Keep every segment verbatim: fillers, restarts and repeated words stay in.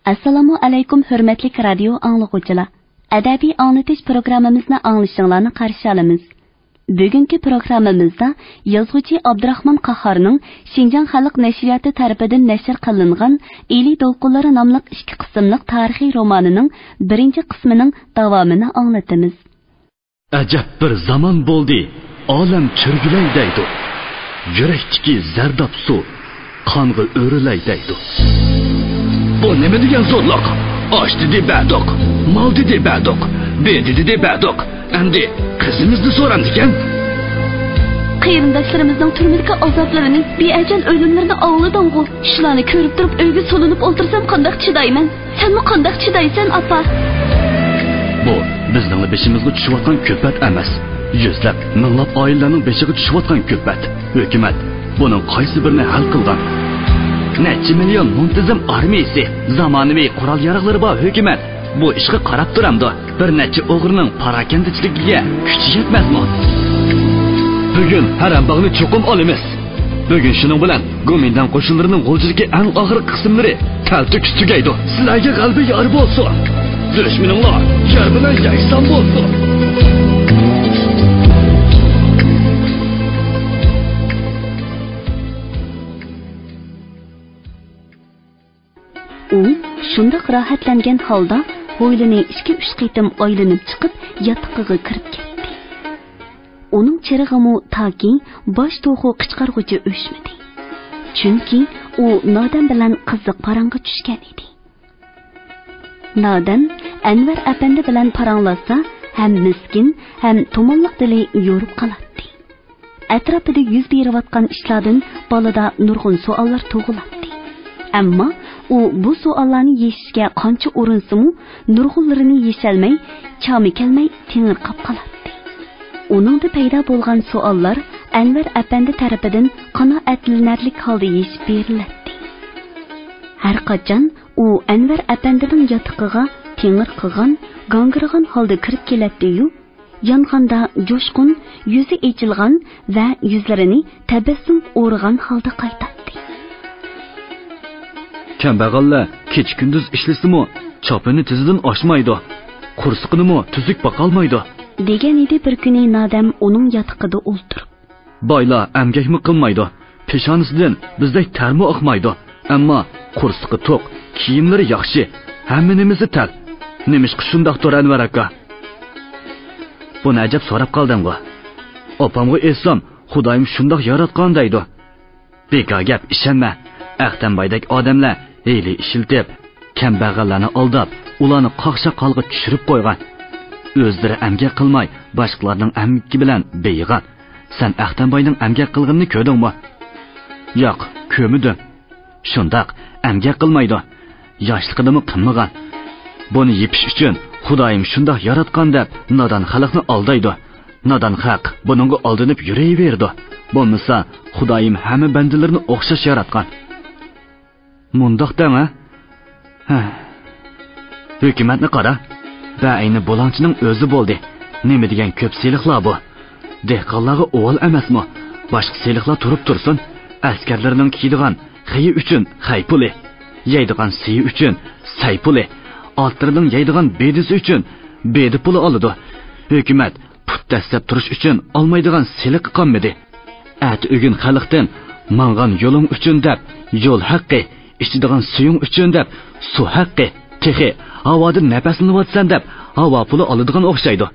ئەسسالامۇ ئەلەيكۇم، ھۆرمەتلىك رادىيو ئاڭلىغۇچىلار! ئەدەبىي ئاڭلىتىش پروگراممىمىزنى ئاڭلىشىڭلارنى قارشى ئالىمىز. بۈگۈنكى پروگراممىمىزدا يازغۇچى ئابدۇراخمان قاھارنىڭ شىنجاڭ خەلق نەشرىياتى تەرىپىدىن نەشر قىلىنغان ئىلى دولقۇنلىرى ناملىق ئىككى قىسىملىق تارىخىي رومانىنىڭ بىرىنچى قىسمىنىڭ داۋامىنى ئاڭلىتىمىز. ئەجەب بىر زامان بولدى، ئالەم چۆرگۈلەي دەيدۇ. يۈرەكتىكى زەرداب سۇ قانغا ئۆرۈلەي دەيدۇ. بۇ نېمە دېگەن زورلۇق؟ ئاش دېدى بەردۇق، مال دېدى بەردۇق، بېدە دېدى بەردۇق. ئەمدى قىزىمىزنى سورامدىكەن؟ قېرىنداشلىرىمىزنىڭ تۈرمىدىكى ئازابلىرىنى، بىئەجەل ئۆلۈملىرىنى ئاڭلىدىڭغۇ؟ شۇلارنى كۆرۈپ تۇرۇپ ئۆيگە سولىنىپ ئولتۇرسام قانداق چىدايمەن؟ سەنمۇ قانداق چىدايسەن، ئاپا؟ بۇ بىزنىڭلا بېشىمىزغا چۈشۈۋاتقان كۈلپەت ئەمەس. يۈزلەپ، مىڭلاپ ئائىلىلەرنىڭ بېشىغا چۈشۈۋاتقان كۈلپەت. ھۆكۈمەت بۇنىڭ قايسى بىرىنى ھەل قىلغان؟ نەچچە مىليون مۇنتىزىم ئارمىيىسى، زامانىۋى قورال-ياراغلىرى بار ھۆكۈمەت بۇ ئىشقا قاراپ تۇرامدۇ؟ بىر نەچچە ئوغرىنىڭ پاراكەندىچىلىكىگە كۈچى يەتمەسمۇ؟ بۈگۈن ھەرەمباغنى چوقۇم ئالىمىز. بۈگۈن شۇنىڭ بىلەن گومىنداڭ قوشۇنلىرىنىڭ غۇلجىدىكى ئەڭ ئاخىرقى قىسىملىرى تەلتۆكۈس تۈگەيدۇ. سىلەرگە غەلىبە يار بولسۇن! دۈشمىنىڭلار يەر بىلەن يەكسان بولسۇن! ئۇ شۇنداق راھەتلەنگەن ھالدا ھويلىنى ئىككى-ئۈچ قېتىم ئايلىنىپ چىقىپ، ياتىقىغا كىرىپ كەتتى. ئۇنىڭ چىرىغىمۇ تاكى باش توخۇ قىچقارغۇچە ئۆچمىدى. چۈنكى ئۇ نادەم بىلەن قىزىق پاراڭغا چۈشكەن ئىدى. نادەم ئەنۋەر ئەپەندى بىلەن پاراڭلاشسا، ھەم مىسكىن، ھەم تومانلىق دىلى يورۇپ قالاتتى. ئەتراپىدا يۈز بېرىۋاتقان ئىشلاردىن بالىدا نۇرغۇن سوئاللار تۇغۇلاتتى. ئەمما ئۇ بۇ سوئاللارنى يېشىشكە قانچە ئۇرۇنسىمۇ، نۇرغۇنلىرىنى يېشەلمەي، چامى كەلمەي تېڭىرقاپ قالاتتى. ئۇنىڭدا پەيدا بولغان سوئاللار ئەنۋەر ئەپەندى تەرىپىدىن قانائەتلىنەرلىك ھالدا يېشىپ بېرىلەتتى. ھەرقاچان ئۇ ئەنۋەر ئەپەندىنىڭ ياتىقىغا تېڭىرقىغان، گاڭگىرىغان ھالدا كىرىپ كېلەتتى-يۇ، يانغاندا جۇشقۇن، يۈزى ئېچىلغان ۋە يۈزلىرىنى تەبەسسۇم ئورىغان ھالدا قايتاتتى. كەمبەغەللەر كېچە-كۈندۈز ئىشلىسىمۇ، چاپىنى تىزىدىن ئاشمايدۇ، قورسىقىنىمۇ تۈزۈك باقالمايدۇ. دېگەن ئىدى بىر كۈنى نادەم ئۇنىڭ ياتىقىدا ئولتۇرۇپ. بايلار ئەمگەكمۇ قىلمايدۇ، پېشانىسىدىن بىزدەك تەرمۇ ئاقمايدۇ. ئەمما قورسىقى توق، كىيىملىرى ياخشى، ھەممە نېمىسى تەل. نېمىشقا شۇنداقتۇر، ئەنۋەر ئاكا؟ بۇنى ئەجەب سوراپ قالدىڭغۇ؟ ئاپامغا ئېيتسام، خۇدايىم شۇنداق ياراتقان دەيدۇ. بىكار گەپ، ئىشەنمە. ئەختەمبايدەك ئادەملەر ھىيلە ئىشلىتىپ، كەمبەغەللەرنى ئالداپ، ئۇلارنى قاقشاق ھالغا چۈشۈرۈپ قويغان. ئۆزلىرى ئەمگەك قىلماي، باشقىلارنىڭ ئەمگىكى بىلەن بېيىغان. سەن ئەختەمباينىڭ ئەمگەك قىلغىنىنى كۆردۈڭمۇ؟ ياق، كۆرمىدىم. شۇنداق، ئەمگەك قىلمايدۇ. ياشلىقىدىمۇ قىلمىغان. بۇنى يېپىش ئۈچۈن خۇدايىم شۇنداق ياراتقان دەپ، نادان خەلقنى ئالدايدۇ. نادان خەق بۇنىڭغا ئالدىنىپ يۈرۈۋېرىدۇ. بولمىسا، خۇدايىم ھەممە بەندىلىرىنى ئوخشاش ياراتقان. مۇنداق دەڭ، ھە؟ ھە. ھۆكۈمەتنى قارا. بەئەينى بۇلاڭچىنىڭ ئۆزى بولدى. نېمە دېگەن كۆپ سېلىقلار بۇ. دېھقانلارغا ئۇۋال ئەمەسمۇ؟ باشقا سېلىقلار تۇرۇپ تۇرسۇن، ئەسكەرلىرىنىڭ كىيىدىغان خېيى ئۈچۈن خەي پۇلى، يەيدىغان سۈيى ئۈچۈن سەي پۇلى، ئاتلىرىنىڭ يەيدىغان بېدىسى ئۈچۈن بېدە پۇلى ئالىدۇ. ھۆكۈمەت پۇت دەسسەپ تۇرۇش ئۈچۈن ئالمايدىغان سېلىقى قالمىدى. ئەتە-ئۆگۈن خەلقتىن ماڭغان يولۇڭ ئۈچۈن دەپ يول ھەققى، ئىچىدىغان سۈيۈڭ ئۈچۈن دەپ سۇ ھەققى، تېخى ھاۋادا نەپەسلىنىۋاتىسەن دەپ ھاۋا پۇلى ئالىدىغان ئوخشايدۇ.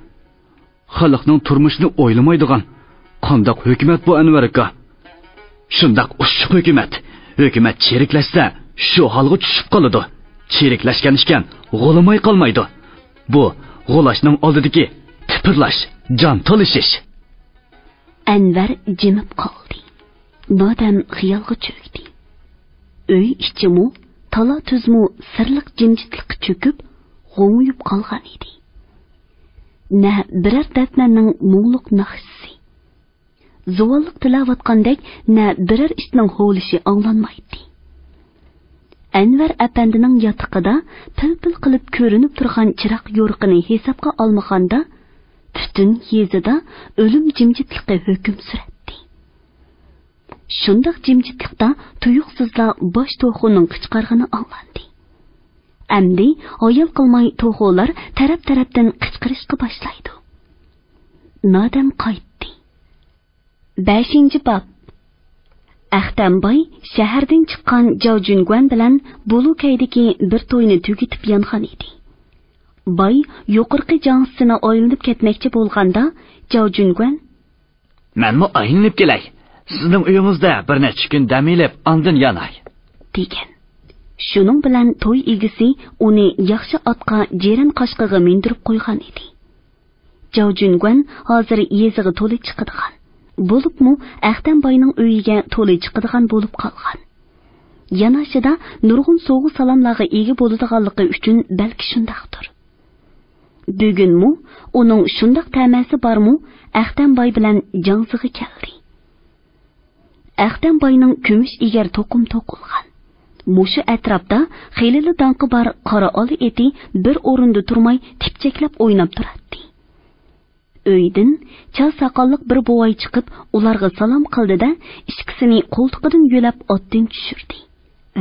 خەلقنىڭ تۇرمۇشىنى ئويلىمايدىغان قانداق ھۆكۈمەت بۇ، ئەنۋەر ئاكا؟ شۇنداق ئۇششۇق ھۆكۈمەت. ھۆكۈمەت چىرىكلەشسە، شۇ ھالغا چۈشۈپ قالىدۇ. چىرىكلەشكەن ئىكەن، غۇلىماي قالمايدۇ. بۇ غۇلاشنىڭ ئالدىدىكى تىپىرلاش، جان تالىشىش. ئەنۋەر جىمىپ قالدى. نادەم خىيالغا چۆكتى. ئۆي ئىچىمۇ، تالا-تۈزمۇ سىرلىق جىمجىتلىققا چۆكۈپ، غوڭىيىپ قالغان ئىدى. نە بىرەر دەردمەننىڭ مۇڭلۇق ناخشىسى، زۇۋانلىق تىلەۋاتقاندەك نە بىرەر ئىتنىڭ ھۇۋلىشى ئاڭلانمايتتى. ئەنۋەر ئەپەندىنىڭ ياتىقىدا پىل-پىل قىلىپ كۆرۈنۈپ تۇرغان چىراغ يورۇقىنى ھېسابقا ئالمىغاندا، پۈتۈن يېزىدا ئۆلۈم جىمجىتلىقى ھۆكۈم سۈرەتتى. شۇنداق جىمجىتلىقتا تۇيۇقسىزلا باش توخۇنىڭ قىچقارغىنى ئاڭلاندى. ئەمدى ھايال قىلماي توخۇلار تەرەپ-تەرەپتىن قىچقىرىشقا باشلايدۇ. نادەم قايتتى. بەشىنچى باب. ئەختەم باي شەھەردىن چىققان جاۋ جۈنگۈەن بىلەن بۇلۇكەيدىكى بىر توينى تۈگىتىپ يانغان ئىدى. باي يۇقىرىقى جاڭسىسىنى ئايلىنىپ كەتمەكچى بولغاندا، جاۋ جۈنگۈەن، مەنمۇ ئايلىنىپ كېلەي. سىزنىڭ ئۆيىڭىزدە بىر نەچچە كۈن دەم ئېلىپ، ئاندىن ياناي، دېگەن. شۇنىڭ بىلەن توي ئىگىسى ئۇنى ياخشى ئاتقا جېرەن قاشقىغا مىندۈرۈپ قويغان ئىدى. جاۋ جۈنگۈەن ھازىر يېزىغا تولا چىقىدىغان، بولۇپمۇ ئەختەم باينىڭ ئۆيىگە تولا چىقىدىغان بولۇپ قالغان. ياناشىدا نۇرغۇن سوۋغا-سالاملارغا ئىگە بولىدىغانلىقى ئۈچۈن بەلكى شۇنداقتۇر. بۈگۈنمۇ ئۇنىڭ شۇنداق تەمەسى بارمۇ، ئەختەم باي بىلەن جاڭزىغا كەلدى. ئەختەم باينىڭ كۈمۈش ئېگەر توقۇم توقۇلغان. مۇشۇ ئەتراپتا خېلىلا داڭقى بار قارا ئالا ئېتى بىر ئورۇندا تۇرماي تىپچەكلەپ ئويناپ تۇراتتى. ئۆيدىن چال ساقاللىق بىر بوۋاي چىقىپ، ئۇلارغا سالام قىلدى-دە، ئىككىسىنى قولتۇقىدىن يۆلەپ ئاتتىن چۈشۈردى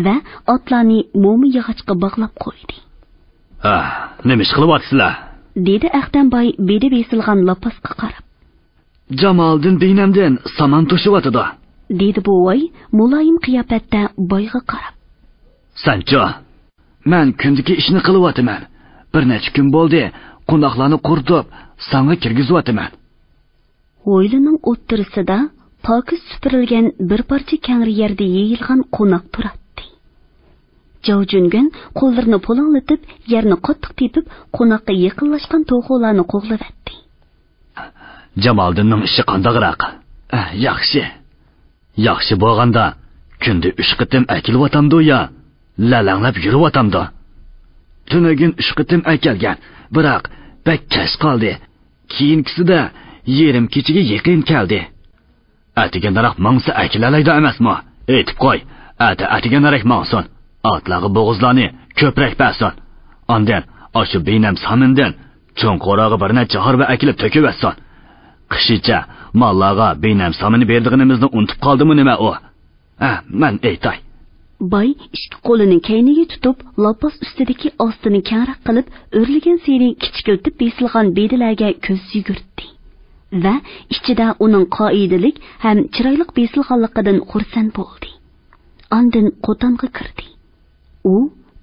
ۋە ئاتلارنى موما ياغاچقا باغلاپ قويدى. ھە، نېمە ئىش قىلىۋاتىسىلەر؟ دېدى ئەختەم باي بېدى بېسىلغان لاپاسقا قاراپ. جامالدىن بىنەمدىن سامان توشۇۋاتىدۇ، دېدى بوۋاي مۇلايىم قىياپەتتە بايغا قاراپ. سەنچۇ؟ مەن كۈندىكى ئىشنى قىلىۋاتىمەن. بىر نەچچە كۈن بولدى، قوناقلارنى قۇرۇتۇپ، ساڭا كىرگۈزۈۋاتىمەن. ھويلىنىڭ ئوتتۇرىسىدا پاكىز سۈپۈرۈلگەن بىر پارچە كەڭرى يەردە يېيىلغان قوناق تۇراتتى. جاۋ جۈنگۈەن قوللىرىنى پۇلاڭلىتىپ، يەرنى قاتتىق تېپىپ، قوناققا يېقىنلاشقان توخۇلارنى قوغلىۋەتتى. جامالدىننىڭ ئىشى قانداقراق؟ ئە، ياخشى. ياخشى بولغاندا، كۈندە ئۈچ قېتىم ئەكېلىۋاتامدۇ يا لەلەڭلەپ يۈرۈۋاتامدۇ؟ تۈنۈگۈن ئۈچ قېتىم ئەكەلگەن، بىراق بەك كەچ قالدى. كېيىنكىسىدە يېرىم كېچىگە يېقىن كەلدى. ئەتىگەنرەك ماڭسا ئەكېلەلەيدۇ ئەمەسمۇ؟ ئېيتىپ قوي، ئەتە ئەتىگەنرەك ماڭسۇن. ئاتلارغا بوغۇزلارنى كۆپرەك بەرسۇن. ئاندىن ئاشۇ بىنەم سامىندىن چوڭ قوراغا بىر نەچچە ھارۋا ئەكېلىپ تۆكۈۋەتسۇن. قىشىچە ماللارغا بىنەم سامىنى بېرىدىغىنىمىزنى ئۇنتۇپ قالدىمۇ نېمە ئۇ؟ ھە، مەن ئېيتاي. باي ئىككى قولىنى كەينىگە تۇتۇپ، لاپاس ئۈستىدىكى ئاستىنى كەڭرەك قىلىپ، ئۆرلىگەنسېرى كىچىكلىتىپ بېسىلغان بېدىلەرگە كۆز يۈگۈرتتى ۋە ئىچىدە ئۇنىڭ قائىدىلىك ھەم چىرايلىق بېسىلغانلىقىدىن خۇرسەن بولدى. ئاندىن قوتانغا كىردى. ئۇ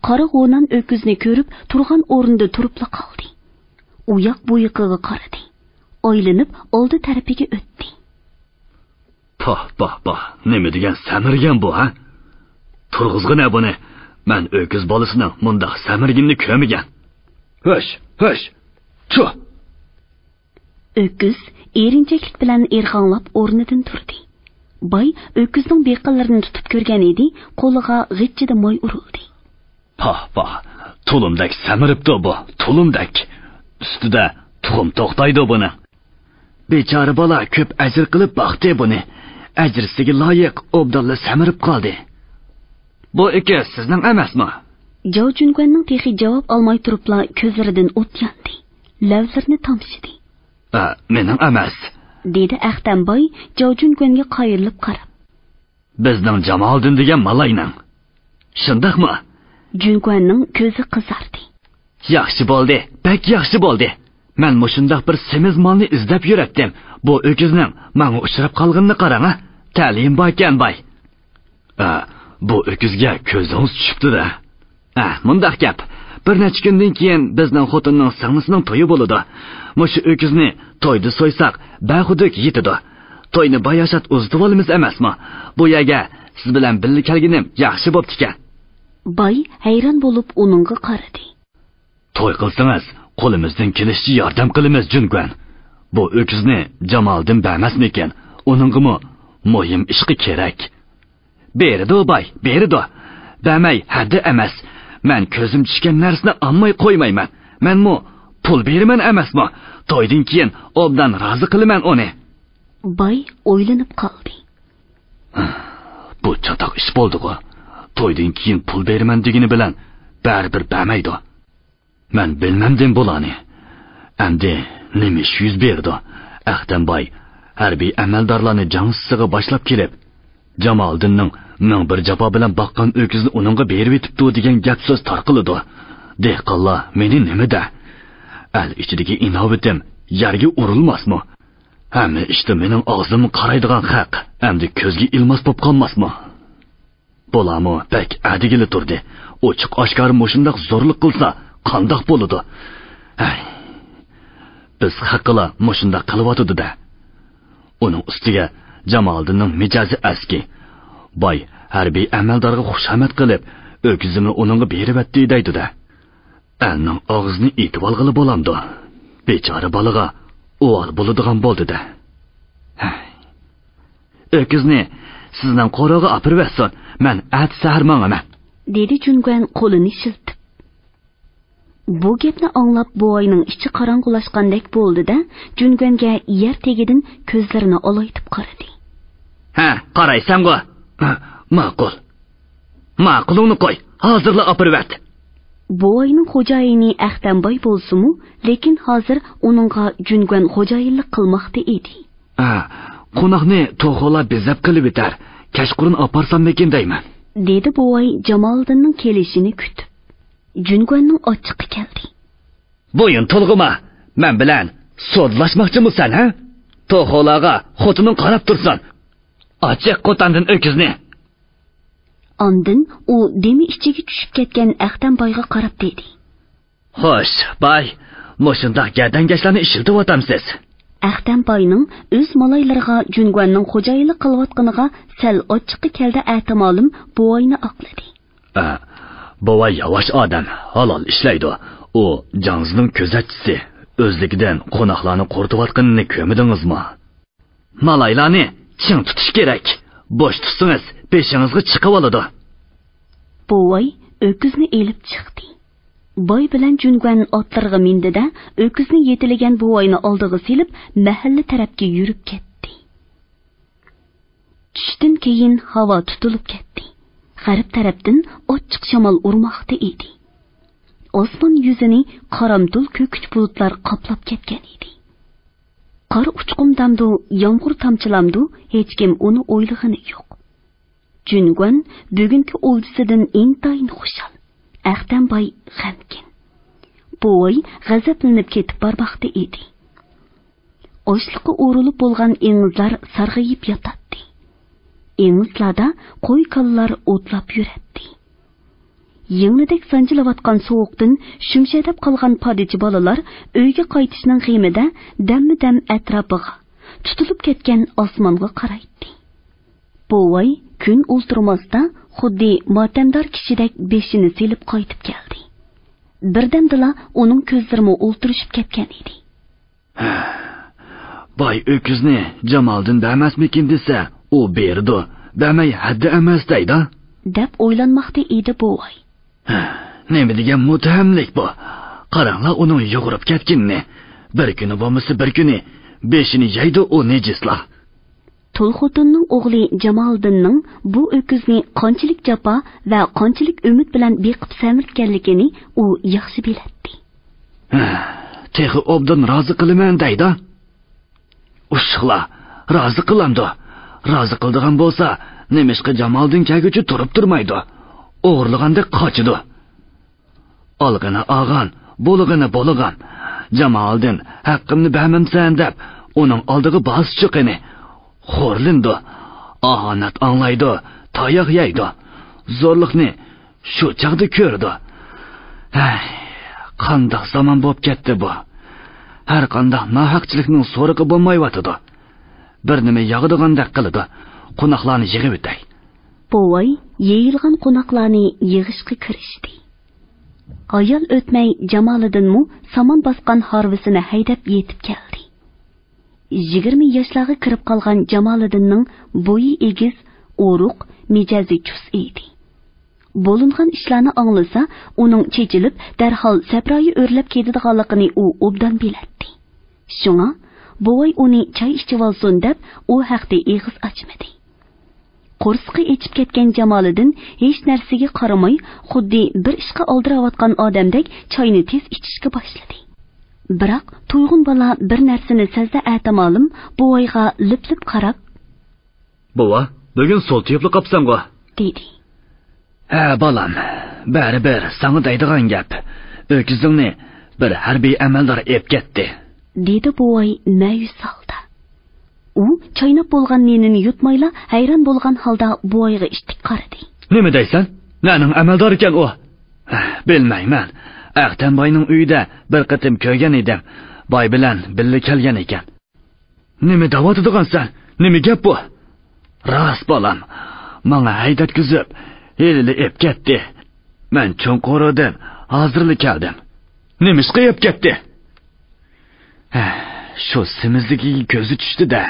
قارا غونان ئۆكۈزنى كۆرۈپ تۇرغان ئورنىدا تۇرۇپلا قالدى. ئۇياق بۇيىقىغا قارىدى. ئايلىنىپ ئالدى تەرىپىگە ئۆتتى. پاھ، پاھ، پاھ، نېمە دېگەن سەمرىگەن بۇ، ھە؟ تۇرغۇزغىنە بۇنى. مەن ئۆكۈز بالىسىنىڭ مۇنداق سەمرىگىنىنى كۆرمىگەن. ھۆش، ھۆش، چۇھ! ئۆكۈز ئېرىنچەكلىك بىلەن ئىرغاڭلاپ ئورنىدىن تۇردى. باي ئۆكۈزنىڭ بېقىنلىرىنى تۇتۇپ كۆرگەن ئىدى، قولىغا غىچچىدە ماي ئۇرۇلدى. پاھ، پاھ، تۇلۇمدەك سەمرىپتۇ بۇ، تۇلۇمدەك. ئۈستىدە تۇخۇم توختايدۇ بۇنىڭ. بىچارە بالا كۆپ ئەجىر قىلىپ باقتى بۇنى. ئەجرىسىگە لايىق ئوبدانلا سەمرىپ قالدى. بۇ ئۆكۈز سىزنىڭ ئەمەسمۇ؟ جاۋ جۈنگۈەننىڭ تېخى جاۋاب ئالماي تۇرۇپلا كۆزلىرىدىن ئوت ياندى. لەۋلىرىنى تامشىدى. ئە، مېنىڭ ئەمەس، دېدى ئەختەم باي جاۋ جۈنگۈەنگە قايرىلىپ قاراپ. بىزنىڭ جامالىدىن دېگەن مالاينىڭ. شۇنداقمۇ؟ جۈنگۈەننىڭ كۆزى قىزاردى. ياخشى بولدى، بەك ياخشى بولدى. مەن مۇشۇنداق بىر سېمىز مالنى ئىزدەپ يۈرەتتىم. بۇ ئۆكۈزنىڭ ماڭا ئۇچراپ قالغىنىنى قاراڭ-ە. تەلىيىم باركەن، باي. ئە، بۇ ئۆكۈزگە كۆزىڭىز چۈشۈپتۇ-دە. ئە، مۇنداق گەپ. بىر نەچچە كۈندىن كېيىن بىزنىڭ خوتۇننىڭ سىڭلىسىنىڭ تويى بولىدۇ. مۇشۇ ئۆكۈزنى تويدا سويساق، بەخۇدۇك يېتىدۇ. توينى باياشات ئۇزىتىۋالىمىز ئەمەسمۇ؟ بۇ يەرگە سىز بىلەن بىللە كەلگىنىم ياخشى بوپتىكەن. باي ھەيران بولۇپ ئۇنىڭغا قارىدى. توي قىلسىڭىز، قولىمىزدىن كېلىشىچە ياردەم قىلىمىز، جۈنگۈەن. بۇ ئۆكۈزنى جامالىدىن بەرمەسمىكىن؟ ئۇنىڭغىمۇ مۇھىم ئىشقا كېرەك. بېرىدۇ، باي، بېرىدۇ. بەرمەي ھەددى ئەمەس. مەن كۆزۈم چۈشكەن نەرسىنى ئالماي قويمايمەن. مەنمۇ پۇل بېرىمەن ئەمەسمۇ؟ تويدىن كېيىن ئوبدان رازى قىلىمەن ئۇنى. باي ئويلىنىپ قالدى. بۇ چاتاق ئىش بولدىغۇ. تويدىن كېيىن پۇل بېرىمەن دېگىنى بىلەن بەرىبىر بەرمەيدۇ. مەن بىلمەمدىم بۇلارنى. ئەمدى نېمە ئىش يۈز بېرىدۇ؟ ئەختەم باي ھەربىي ئەمەلدارلارنى جاڭسىسىغا باشلاپ كېلىپ، جامالىدىننىڭ مىڭ بىر جاپا بىلەن باققان ئۆكۈزنى ئۇنىڭغا بېرىۋېتىپتۇ دېگەن گەپ سۆز تارقىلىدۇ. دېھقانلار مېنى نېمە دە؟ ئەل ئىچىدىكى ئىناۋىتىم يەرگە ئۇرۇلماسمۇ؟ ھەممە ئىشتا مېنىڭ ئاغزىم قارايدىغان خەق ئەمدى كۆزگە ئىلماس بولۇپ قالماسمۇ؟ بۇلارمۇ بەك ئەدىگىلى تۇردى. ئوچۇق ئاشكارا مۇشۇنداق زورلۇق قىلسا قانداق بولىدۇ؟ ھەي، بىز خەققىلا مۇشۇنداق قىلىۋاتىدۇ-دە. ئۇنىڭ ئۈستىگە جامالىدىننىڭ مىجەزى ئەسكى. باي ھەربىي ئەمەلدارغا خۇشامەت قىلىپ، ئۆكۈزۈمنى ئۇنىڭغا بېرىۋەتتى دەيدۇ-دە. ئەلنىڭ ئاغزىنى ئېتىۋالغىلى بولامدۇ؟ بىچارە بالىغا ئۇۋال بولىدىغان بولدى-دە. ھەي. ئۆكۈزنى سىزنىڭ قورۇغا ئاپىرىۋەتسۇن، مەن ئەتە سەھەر ماڭىمەن. دېدى جۈنگۈەن قولىنى شىلتىپ. بۇ گەپنى ئاڭلاپ بوۋاينىڭ ئىچى قاراڭغۇلاشقاندەك بولدى-دە، جۈنگۈەنگە يەر تېگىدىن كۆزلىرىنى ئالايتىپ قارىدى. ھە، قارايسەنغۇ؟ ماقۇل. ماقۇلۇڭنى قوي، ھازىرلا ئاپىرىۋەت. بوۋاينىڭ خوجايىنى ئەختەمباي بولسىمۇ، لېكىن ھازىر ئۇنىڭغا جۈنگۈەن خوجايىنلىق قىلماقتا ئىدى. ھە، قوناقنى توخۇلا بېزەپ قېلىۋېتەر، كەچقۇرۇن ئاپارساممىكىن دەيمەن. دېدى بوۋاي جامالىدىننىڭ كېلىشىنى كۈتۈپ. جۈنگۈەننىڭ ئاچچىقى كەلدى. بويۇن تولغىما، مەن بىلەن سودىلاشماقچىمۇ سەن، ھە؟ توخۇلارغا خوتۇنۇڭ قاراپ تۇرسۇن. ئاچىق قوتاندىن ئۆكۈزنى. ئاندىن ئۇ دېمى ئىچىگە چۈشۈپ كەتكەن ئەختەمبايغا قاراپ دېدى. خوش، باي، مۇشۇنداق گەدەنگەشلەرنى ئىشلىتىۋاتامسىز؟ ئەختەمباينىڭ ئۆز مالايلىرىغا جۈنگۈەننىڭ خوجايىنلىق قىلىۋاتقىنىغا سەل ئاچچىقى كەلدى ئەتىمالىم بوۋاينى ئاقلىدى. ئە، بوۋاي ياۋاش ئادەم، ھالال ئىشلەيدۇ. ئۇ جاڭزىنىڭ كۆزەتچىسى، ئۆزلۈكىدىن قوناقلارنى قورۇتۇۋاتقىنىنى كۆرمىدىڭىزمۇ؟ مالايلارنى چىڭ تۇتۇش كېرەك. بوش تۇتسىڭىز، بېشىڭىزغا چىقىۋالىدۇ. بوۋاي ئۆكۈزنى ئېلىپ چىقتى. باي بىلەن جۈنگۈەن ئاتلىرىغا مىندى-دە، ئۆكۈزنى يېتىلىگەن بوۋاينى ئالدىغا سېلىپ، مەھەللە تەرەپكە يۈرۈپ كەتتى. چۈشتىن كېيىن ھاۋا تۇتۇلۇپ كەتتى. غەرب تەرەپتىن ئاچچىق شامال ئۇرماقتا ئىدى. ئاسمان يۈزىنى قارامتۇل كۆكۈچ بۇلۇتلار قاپلاپ كەتكەن ئىدى. قار ئۇچقۇندامدۇ، يامغۇر تامچىلامدۇ، ھېچكىم ئۇنى ئويلىغىنى يوق. جۈنگۈەن بۈگۈنكى ئولجىسىدىن ئىنتايىن خۇشال، ئەختەمباي غەمكىن. بوۋاي غەزەپلىنىپ كېتىپ بارماقتا ئىدى. ئاشلىققا ئورۇلۇپ بولغان ئېڭىزلار سارغىيىپ ياتاتتى. ئېڭىزلاردا قوي-كالىلار ئوتلاپ يۈرەتتى. يىڭنىدەك سانجىلىۋاتقان سوغۇقتىن شۈمشەدەپ قالغان پادىچى بالىلار ئۆيگە قايتىشنىڭ غېمىدە دەممۇدەم ئەتراپىغا، تۇتۇلۇپ كەتكەن ئاسمانغا قارايتتى. بوۋاي كۈن ئولتۇرماستىن خۇددى ماتەمدار كىشىدەك بېشىنى سېلىپ قايتىپ كەلدى. بىردەمدىلا ئۇنىڭ كۆزلىرىمۇ ئولتۇرۇشۇپ كەتكەن ئىدى. باي ئۆكۈزنى جامالىدىن بەرمەسمىكىن دېسە، ئۇ بېرىدۇ، بەرمەي ھەددى ئەمەس دەيدۇ. دەپ ئويلانماقتا ئىدى بوۋاي. نېمە دېگەن مۇتتەھەملىك بۇ! قاراڭلار ئۇنىڭ يۇغۇرۇپ كەتكىنىنى. بىر كۈنى بولمىسا بىر كۈنى بېشىنى يەيدۇ ئۇ نىجىسلار. تۇل خوتۇننىڭ ئوغلى جامالىدىننىڭ بۇ ئۆكۈزنى قانچىلىك جاپا ۋە قانچىلىك ئۈمىد بىلەن بېقىپ سەمرىتكەنلىكىنى ئۇ ياخشى بىلەتتى. تېخى ئوبدان رازى قىلىمەن دەيدۇ. ئۇششۇقلار، رازى قىلامدۇ؟ رازى قىلىدىغان بولسا، نېمىشقا جامالىدىن كەلگۈچە تۇرۇپ تۇرمايدۇ؟ ئوغرىلىغاندەك قاچىدۇ. ئالغىنى ئالغان، بولغىنى بولغان. جامالىدىن ھەققىمنى بەرمەمسەن دەپ، ئۇنىڭ ئالدىغا بارسىچۇ قېنى. خورلىنىدۇ، ئاھانەت ئاڭلايدۇ، تاياق يەيدۇ. زورلۇقنى شۇ چاغدا كۆرىدۇ. ھەي، قانداق زامان بولۇپ كەتتى بۇ! ھەر قانداق ناھەقچىلىكنىڭ سورىقى بولمايۋاتىدۇ. بىر نېمە ياغىدىغاندەك قىلىدۇ. قوناقلارنى يىغىۋېتەي. بوۋاي يېيىلغان قوناقلارنى يىغىشقا كىرىشتى. ھايال ئۆتمەي جامالىدىنمۇ سامان باسقان ھارۋىسىنى ھەيدەپ يېتىپ كەلدى. يىگىرمە ياشلارغا كىرىپ قالغان جامالىدىننىڭ بويى ئېگىز، ئورۇق، مىجەزى چۇس ئىدى. بولۇنغان ئىشلارنى ئاڭلىسا، ئۇنىڭ چېچىلىپ، دەرھال سەپرايى ئۆرلەپ كېتىدىغانلىقىنى ئۇ ئوبدان بىلەتتى. شۇڭا، بوۋاي ئۇنى چاي ئىچىۋالسۇن دەپ، ئۇ ھەقتە ئېغىز ئاچمىدى. قورسىقى ئېچىپ كەتكەن جامالىدىن ھېچ نەرسىگە قارىماي، خۇددى بىر ئىشقا ئالدىراۋاتقان ئادەمدەك چاينى تېز ئىچىشكە باشلىدى. بىراق، تۇيغۇن بالا بىر نەرسىنى سەزدى ئەتىمالىم بوۋايغا لىپ-لىپ قاراپ، بوۋا، بۈگۈن سول تېيىپلا قاپسەنغۇ؟ دېدى. ھە، بالام، بەرىبىر ساڭا دەيدىغان گەپ. ئۆكۈزۈڭنى بىر ھەربىي ئەمەلدار ئېلىپ كەتتى. دېدى بوۋاي مەيۈس ھالدا. ئۇ چايناپ بولغان نېنىنى يۇتمايلا ھەيران بولغان ھالدا بوۋايغا ئىتتىك قارىدى. نېمە دەيسەن؟ نەنىڭ ئەمەلدارىكەن ئۇ؟ بىلمەيمەن. ئەختەم باينىڭ ئۆيىدە بىر قېتىم كۆرگەن ئىدىم. باي بىلەن بىللە كەلگەن ئىكەن. نېمە دەۋاتىدىغانسەن؟ نېمە گەپ بۇ؟ راست، بالام. ماڭا ھەيدەتكۈزۈپ، ھېلىلا ئېلىپ كەتتى. مەن چوڭقۇرىدىن ھازىرلا كەلدىم. نېمىشقا ئېلىپ كەتتى؟ ھە، شۇ سېمىزلىكىگە كۆزى چۈشتى-دە.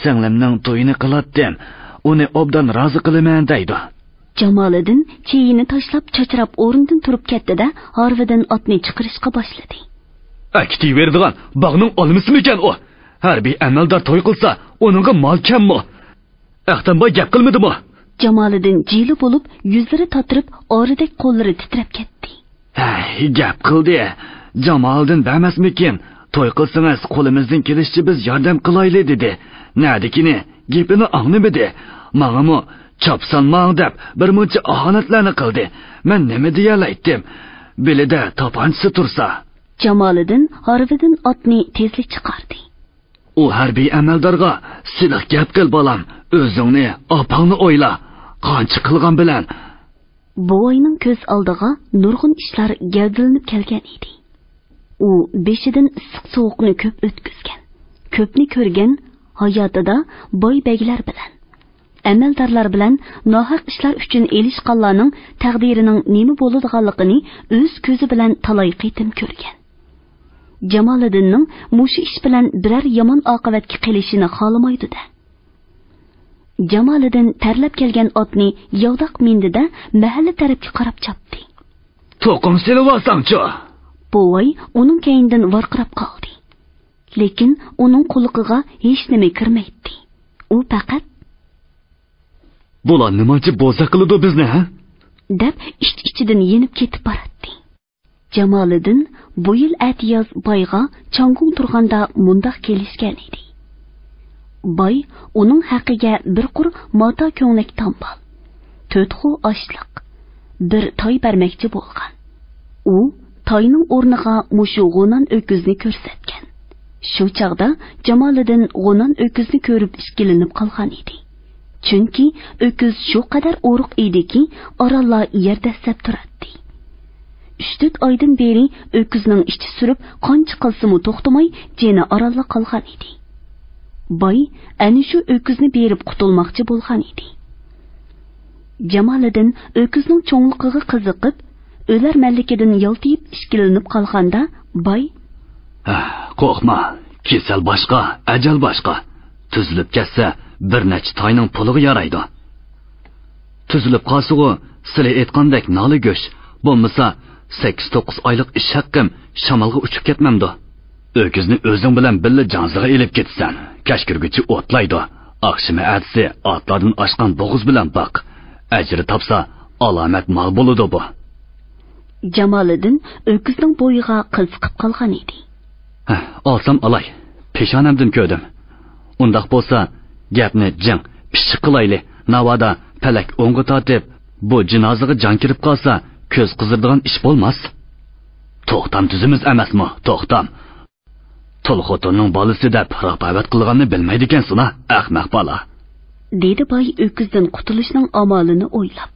سىڭلىمنىڭ تويىنى قىلاتتىم. ئۇنى ئوبدان رازى قىلىمەن دەيدۇ. جامالىدىن چېيىنى تاشلاپ، چاچراپ ئورنىدىن تۇرۇپ كەتتى-دە، ھارۋىدىن ئاتنى چىقىرىشقا باشلىدى. ئەكېتىۋېرىدىغان باغنىڭ ئالمىسىمىكەن ئۇ؟ ھەربىي ئەمەلدار توي قىلسا، ئۇنىڭغا مال كەممۇ؟ ئەختەمباي گەپ قىلمىدىمۇ؟ جامالىدىن جىلە بولۇپ، يۈزلىرى تاتىرىپ، ئارىدەك قوللىرى تىترەپ كەتتى. ھەي، گەپ قىلدى. جامالىدىن بەرمەسمىكىن؟ توي قىلسىڭىز، قولىمىزدىن كېلىشىچە بىز ياردەم قىلايلى، دېدى. نەدىكىنى، گېپىنى ئاڭلىمىدى. ماڭىمۇ چاپسان ماڭ دەپ، بىر مۇنچە ئاھانەتلەرنى قىلدى. مەن نېمە دېيەلەيتتىم؟ بېلىدە تاپانچىسى تۇرسا. جامالىدىن ھارۋىدىن ئاتنى تېزلا چىقاردى. ئۇ ھەربىي ئەمەلدارغا سىلىق گەپ قىل، بالام، ئۆزۈڭنى، ئاپاڭنى ئويلا، قانچە قىلغان بىلەن. بوۋاينىڭ كۆز ئالدىغا نۇرغۇن ئىشلار گەۋدىلىنىپ كەلگەن ئىدى. ئۇ بېشىدىن ئىسسىق-سوغۇقنى كۆپ ئۆتكۈزگەن، كۆپنى كۆرگەن، ھاياتىدا باي-بەگلەر بىلەن، ئەمەلدارلار بىلەن ناھەق ئىشلار ئۈچۈن ئېلىشقانلارنىڭ تەقدىرىنىڭ نېمە بولىدىغانلىقىنى ئۆز كۆزى بىلەن تالاي قېتىم كۆرگەن. جامالىدىننىڭ مۇشۇ ئىش بىلەن بىرەر يامان ئاقىۋەتكە قېلىشىنى خالىمايدۇ-دە. جامالىدىن تەرلەپ كەلگەن ئاتنى ياۋداق مىندى-دە، مەھەللە تەرەپكە قاراپ چاپتى. توقۇڭ سېلىۋالساڭچۇ؟ بوۋاي ئۇنىڭ كەينىدىن ۋارقىراپ قالدى. لېكىن ئۇنىڭ قۇلىقىغا ھېچنېمە كىرمەيتتى. ئۇ پەقەت، بۇلار نېمانچە بوزەك قىلىدۇ بىزنى، ھە؟ دەپ ئىچ-ئىچىدىن يېنىپ كېتىپ باراتتى. جامالىدىن بۇ يىل ئەتىياز بايغا چاڭگۇڭ تۇرغاندا مۇنداق كېلىشكەن ئىدى. باي ئۇنىڭ ھەققىگە بىر قۇر ماتا كۆڭلەك تامبال، تۆت خۇ ئاشلىق، بىر تاي بەرمەكچى بولغان. ئۇ تاينىڭ ئورنىغا مۇشۇ غۇنان ئۆكۈزنى كۆرسەتكەن. شۇ چاغدا جامالىدىن غۇنان ئۆكۈزنى كۆرۈپ ئىككىلىنىپ قالغان ئىدى. چۈنكى ئۆكۈز شۇ قەدەر ئورۇق ئىدىكى، ئارانلا يەر دەسسەپ تۇراتتى. ئۈچ-تۆت ئايدىن بېرى ئۆكۈزنىڭ ئىچى سۈرۈپ، قان چىقارسىمۇ توختىماي، جېنى ئارانلا قالغان ئىدى. باي ئەنە شۇ ئۆكۈزنى بېرىپ قۇتۇلماقچى بولغان ئىدى. جامالىدىن ئۆكۈزنىڭ چوڭلۇقىغا قىزىقىپ، ئۆلەرمەنلىكىدىن يالتىيىپ ئىككىلىنىپ قالغاندا، باي، ھە، قورقما، كېسەل باشقا، ئەجەل باشقا. تۈزۈلۈپ كەتسە، بىر نەچچە تاينىڭ پۇلىغا يارايدۇ. تۈزۈلۈپ قالسىغۇ، سىلى ئېيتقاندەك نالە گۆش، بولمىسا سەككىز-توققۇز ئايلىق ئىش ھەققىم شامالغا ئۇچۇپ كەتمەمدۇ؟ ئۆكۈزنى ئۆزۈڭ بىلەن بىللە جاڭزىغا ئېلىپ كېتىسەن. كەچ كىرگۈچە ئوتلايدۇ. ئاخشىمى ئەتىسى ئاتلاردىن ئاشقان بوغۇز بىلەن باق. ئەجرى تاپسا، ئالامەت مال بولىدۇ بۇ. جامالىدىن ئۆكۈزنىڭ بويىغا قىزىقىپ قالغان ئىدى. ھە، ئالسام ئالاي. پېشانەمدىن كۆردۈم. ئۇنداق بولسا، گەپنى جىڭ، پىششىق قىلايلى. ناۋادا پەلەك ئوڭغا تارتىپ، بۇ جىنازىغا جان كىرىپ قالسا، كۆز قىزىرىدىغان ئىش بولماس. توختام تۈزىمىز ئەمەسمۇ، توختام. تۇل خوتۇننىڭ بالىسى دەپ راپاۋەت قىلغاننى بىلمەيدىكەنسىلا، ئەخمەق بالا. دېدى باي ئۆكۈزدىن قۇتۇلۇشنىڭ ئامالىنى ئويلاپ.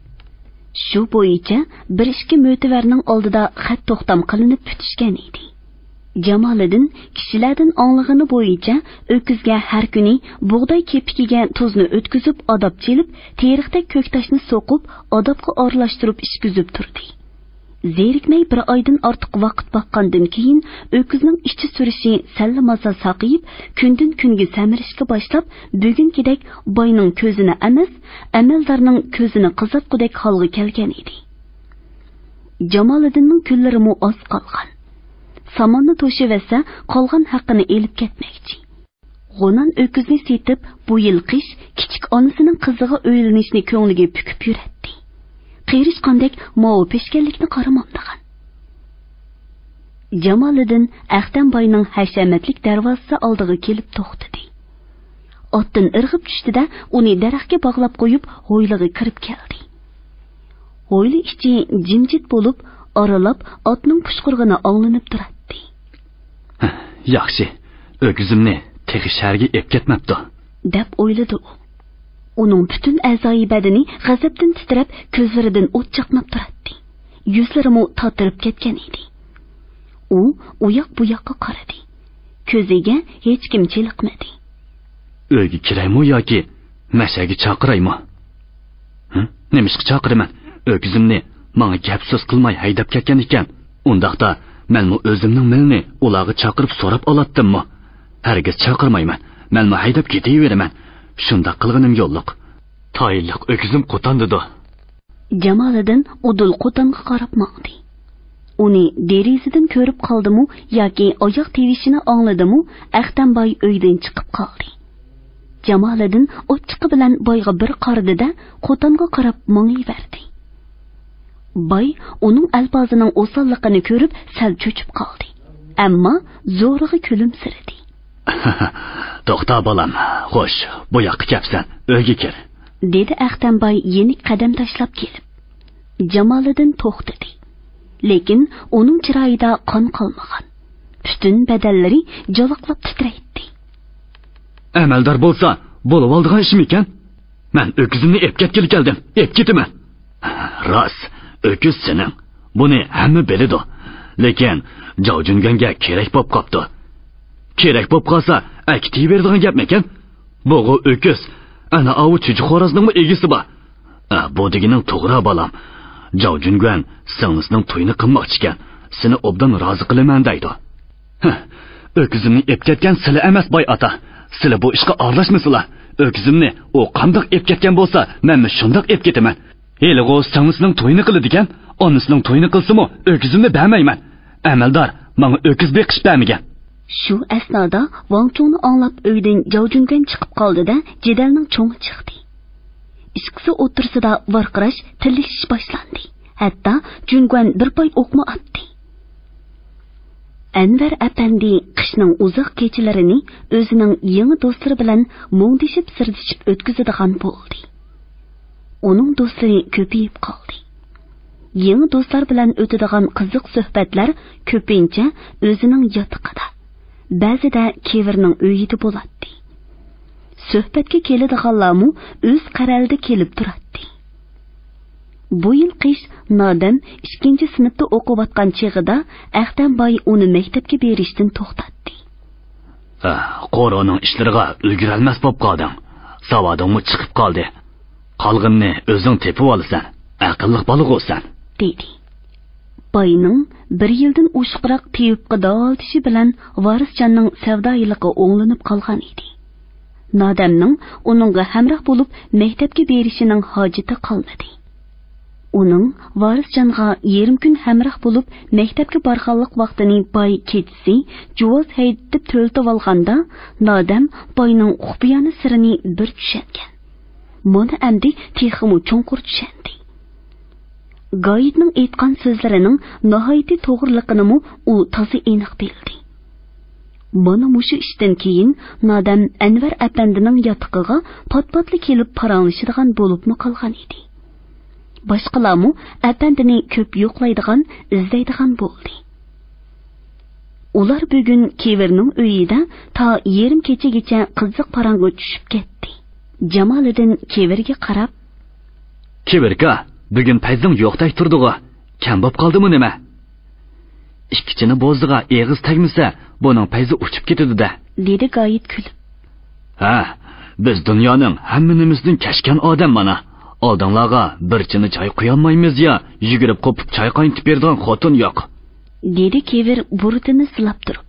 شۇ بويىچە بىر ئىككى مۆتىۋەرنىڭ ئالدىدا خەت توختام قىلىنىپ پۈتۈشكەن ئىدى. جامالىدىن كىشىلەردىن ئاڭلىغىنى بويىچە ئۆكۈزگە ھەر كۈنى بۇغداي كېپىكىگە تۇزنى ئۆتكۈزۈپ ئاداپ چېلىپ، تېرىقتەك كۆكتاشنى سوقۇپ، ئاداپقا ئارىلاشتۇرۇپ ئىچكۈزۈپ تۇردى. زېرىكمەي بىر ئايدىن ئارتۇق ۋاقىت باققاندىن كېيىن، ئۆكۈزنىڭ ئىچى سۈرۈشى سەللىمازا ساقىيىپ، كۈندىن-كۈنگە سەمرىشكە باشلاپ، بۈگۈنكىدەك باينىڭ كۆزىنى ئەمەس، ئەمەلدارنىڭ كۆزىنى قىزارتقۇدەك ھالغا كەلگەن ئىدى. جامالىدىننىڭ كۈنلىرىمۇ ئاز قالغان. ساماننى توشۇۋەتسە، قالغان ھەققىنى ئېلىپ كەتمەكچى. غۇنان ئۆكۈزنى سېتىپ، بۇ يىل قىش كىچىك ئانىسىنىڭ قىزىغا ئۆيلىنىشنى كۆڭلىگە پۈكۈپ يۈرەتتى. قېرىشقاندەك ماۋۇ پېشكەللىكنى قارىمامدىغان. جامالىدىن ئەختەم باينىڭ ھەشەمەتلىك دەرۋازىسى ئالدىغا كېلىپ توختىدى. ئاتتىن ئىرغىپ چۈشتى-دە، ئۇنى دەرەخكە باغلاپ قويۇپ، ھويلىغا كىرىپ كەلدى. ھويلا ئىچى جىمجىت بولۇپ، ئارىلاپ ئاتنىڭ پۇشقۇرغىنى ئاڭلىنىپ تۇراتتى. ياخشى، ئۆكۈزۈمنى تېخى شەھەرگە ئېلىپ كەتمەپتۇ، دەپ ئويلىدى ئۇ. ئۇنىڭ پۈتۈن ئەزايى بەدىنى غەزەپتىن تىترەپ، كۆزلىرىدىن ئوت چاقناپ تۇراتتى. يۈزلىرىمۇ تاتىرىپ كەتكەن ئىدى. ئۇ ئۇ ياق بۇ ياققا قارىدى. كۆزىگە ھېچكىم چېلىقمىدى. ئۆيگە كىرەيمۇ ياكى مەشەگە چاقىرايمۇ؟ ھە؟ نېمىشقا چاقىرىمەن؟ ئۆكۈزۈمنى ماڭا گەپ سۆز قىلماي ھەيدەپ كەتكەن ئىكەن. ئۇنداقتا مەنمۇ ئۆزۈمنىڭ مېلىنى ئۇلارغا چاقىرىپ سوراپ ئالاتتىممۇ؟ ھەرگىز چاقىرمايمەن. مەنمۇ ھەيدەپ كېتىۋېرىمەن. شۇنداق قىلغىنىم يوللۇق. تايىنلىق ئۆكۈزۈم قوتاندىدۇ. جامالىدىن ئۇدۇل قوتانغا قاراپ ماڭدى. ئۇنى دېرىزىدىن كۆرۈپ قالدىمۇ ياكى ئاياق تىۋىشىنى ئاڭلىدىمۇ، ئەختەم باي ئۆيدىن چىقىپ قالدى. جامالىدىن ئاچچىقى بىلەن بايغا بىر قارىدى-دە، قوتانغا قاراپ ماڭىۋەردى. باي ئۇنىڭ ئەلپازىنىڭ ئوساللىقىنى كۆرۈپ سەل چۆچۈپ قالدى. ئەمما زورىغا كۈلۈمسىرىدى. توختا بالام، خوش، بۇ ياققا كەپسەن، ئۆيگە كىر. دېدى ئەختەم باي يېنىك قەدەم تاشلاپ كېلىپ. جامالىدىن توختىدى. لېكىن ئۇنىڭ چىرايىدا قان قالمىغان. پۈتۈن بەدەنلىرى جالاقلاپ تىترەيتتى. ئەمەلدار بولسا بولۇۋالىدىغان ئىشمىكەن؟ مەن ئۆكۈزۈمنى ئېلىپ كەتكىلى كەلدىم. ئېلىپ كېتىمەن. راست، ئۆكۈز سېنىڭ. بۇنى ھەممە بىلىدۇ. لېكىن جاۋجۈنگەنگە كېرەك بولۇپ قاپتۇ. كېرەك بولۇپ قالسا، ئەكېتىۋېرىدىغان گەپمىكەن؟ بۇغۇ ئۆكۈز. ئەنە ئاۋۇ چۈجە خورازنىڭمۇ ئىگىسى بار. ئە، بۇ دېگىنىڭ توغرا، بالام. جاۋجۈنگۈەن سىڭلىسىنىڭ تويىنى قىلماقچىكەن. سېنى ئوبدان رازى قىلىمەن دەيدۇ. ھە، ئۆكۈزۈمنى ئېلىپ كەتكەن سىلە ئەمەس، باي ئاتا. سىلە بۇ ئىشقا ئارىلاشمىسىلا. ئۆكۈزۈمنى ئۇ قانداق ئېلىپ كەتكەن بولسا، مەنمۇ شۇنداق ئېلىپ كېتىمەن. ھېلىغۇ سىڭلىسىنىڭ تويىنى قىلىدىكەن. ئانىسىنىڭ تويىنى قىلسىمۇ، ئۆكۈزۈمنى بەرمەيمەن. ئەمەلدار ماڭا ئۆكۈز بېقىش بەرمىگەن. شۇ ئەسنادا ۋاڭ چۇڭنى ئاڭلاپ ئۆيدىن جاۋجۈنگۈەن چىقىپ قالدى-دە، جېدەلنىڭ چوڭى چىقتى. ئىككىسى ئوتتۇرىسىدا ۋارقىراش، تىللىشىش باشلاندى. ھەتتا جۈنگۈەن بىر پاي ئوقمۇ ئاتتى. ئەنۋەر ئەپەندى قىشنىڭ ئۇزاق كېچىلىرىنى ئۆزىنىڭ يېڭى دوستلىرى بىلەن مۇڭدىشىپ، سىردىشىپ ئۆتكۈزىدىغان بولدى. ئۇنىڭ دوستلىرى كۆپىيىپ قالدى. يېڭى دوستلار بىلەن ئۆتىدىغان قىزىق سۆھبەتلەر كۆپىنچە ئۆزىنىڭ ياتىقىدا، بەزىدە كېۋىرنىڭ ئۆيىدە بولاتتى. سۆھبەتكە كېلىدىغانلارمۇ ئۆز قەرەلىدە كېلىپ تۇراتتى. بۇ يىل قىش نادەم ئىككىنچى سىنىپتا ئوقۇۋاتقان چېغىدا ئەختەم باي ئۇنى مەكتەپكە بېرىشتىن توختاتتى. ھە، قورۇنىڭ ئىشلىرىغا ئۈلگۈرەلمەس بوپ قالدىڭ. ساۋادىڭمۇ چىقىپ قالدى. قالغىنىنى ئۆزۈڭ تېپىۋالىسەن. ئەقىللىق بالىغۇ سەن. دېدى. باينىڭ بىر يىلدىن ئوشۇقراق تېۋىپقا داۋالىتىشى بىلەن ۋارىسجاننىڭ سەۋدا ھېلىقى ئوڭلىنىپ قالغان ئىدى. نادەمنىڭ ئۇنىڭغا ھەمراھ بولۇپ مەكتەپكە بېرىشىنىڭ ھاجىتى قالمىدى. ئۇنىڭ ۋارىسجانغا يېرىم كۈن ھەمراھ بولۇپ مەكتەپكە بارغانلىق ۋاقتىنى باي كېچىسى جۇۋاز ھەيدىتىپ تۆلىتىۋالغاندا، نادەم باينىڭ خۇپىيانە سىرىنى بىر چۈشەنگەن. مانا ئەمدى تېخىمۇ چوڭقۇر چۈشەندى. گايىتنىڭ ئېيتقان سۆزلىرىنىڭ ناھايىتى توغرىلىقىنىمۇ ئۇ تازا ئېنىق بىلدى. مانا مۇشۇ ئىشتىن كېيىن نادەم ئەنۋەر ئەپەندىنىڭ ياتىقىغا پات-پاتلا كېلىپ پاراڭلىشىدىغان بولۇپمۇ قالغان ئىدى. باشقىلارمۇ ئەپەندىنى كۆپ يوقلايدىغان، ئىزدەيدىغان بولدى. ئۇلار بۈگۈن كېۋىرنىڭ ئۆيىدە تا يېرىم كېچىگىچە قىزىق پاراڭغا چۈشۈپ كەتتى. جامالىدىن كېۋىرگە قاراپ، كېۋىركا، بۈگۈن پەيزىڭ يوقتەك تۇردىغۇ؟ كەم بوپ قالدىمۇ نېمە؟ ئىككى چىنە بوزىغا ئېغىز تەگمىسە، بۇنىڭ پەيزى ئۇچۇپ كېتىدۇ-دە. دېدى گايىت كۈلۈپ. ھە، بىز دۇنيانىڭ ھەممە نېمىسىدىن كەچكەن ئادەم مانا. ئالدىڭلارغا بىر چىنە چاي قۇيالمايمىز يا، يۈگۈرۈپ قوپۇپ چاي قاينىتىپ بېرىدىغان خوتۇن يوق. دېدى كېۋىر بۇرۇتىنى سىلاپ تۇرۇپ.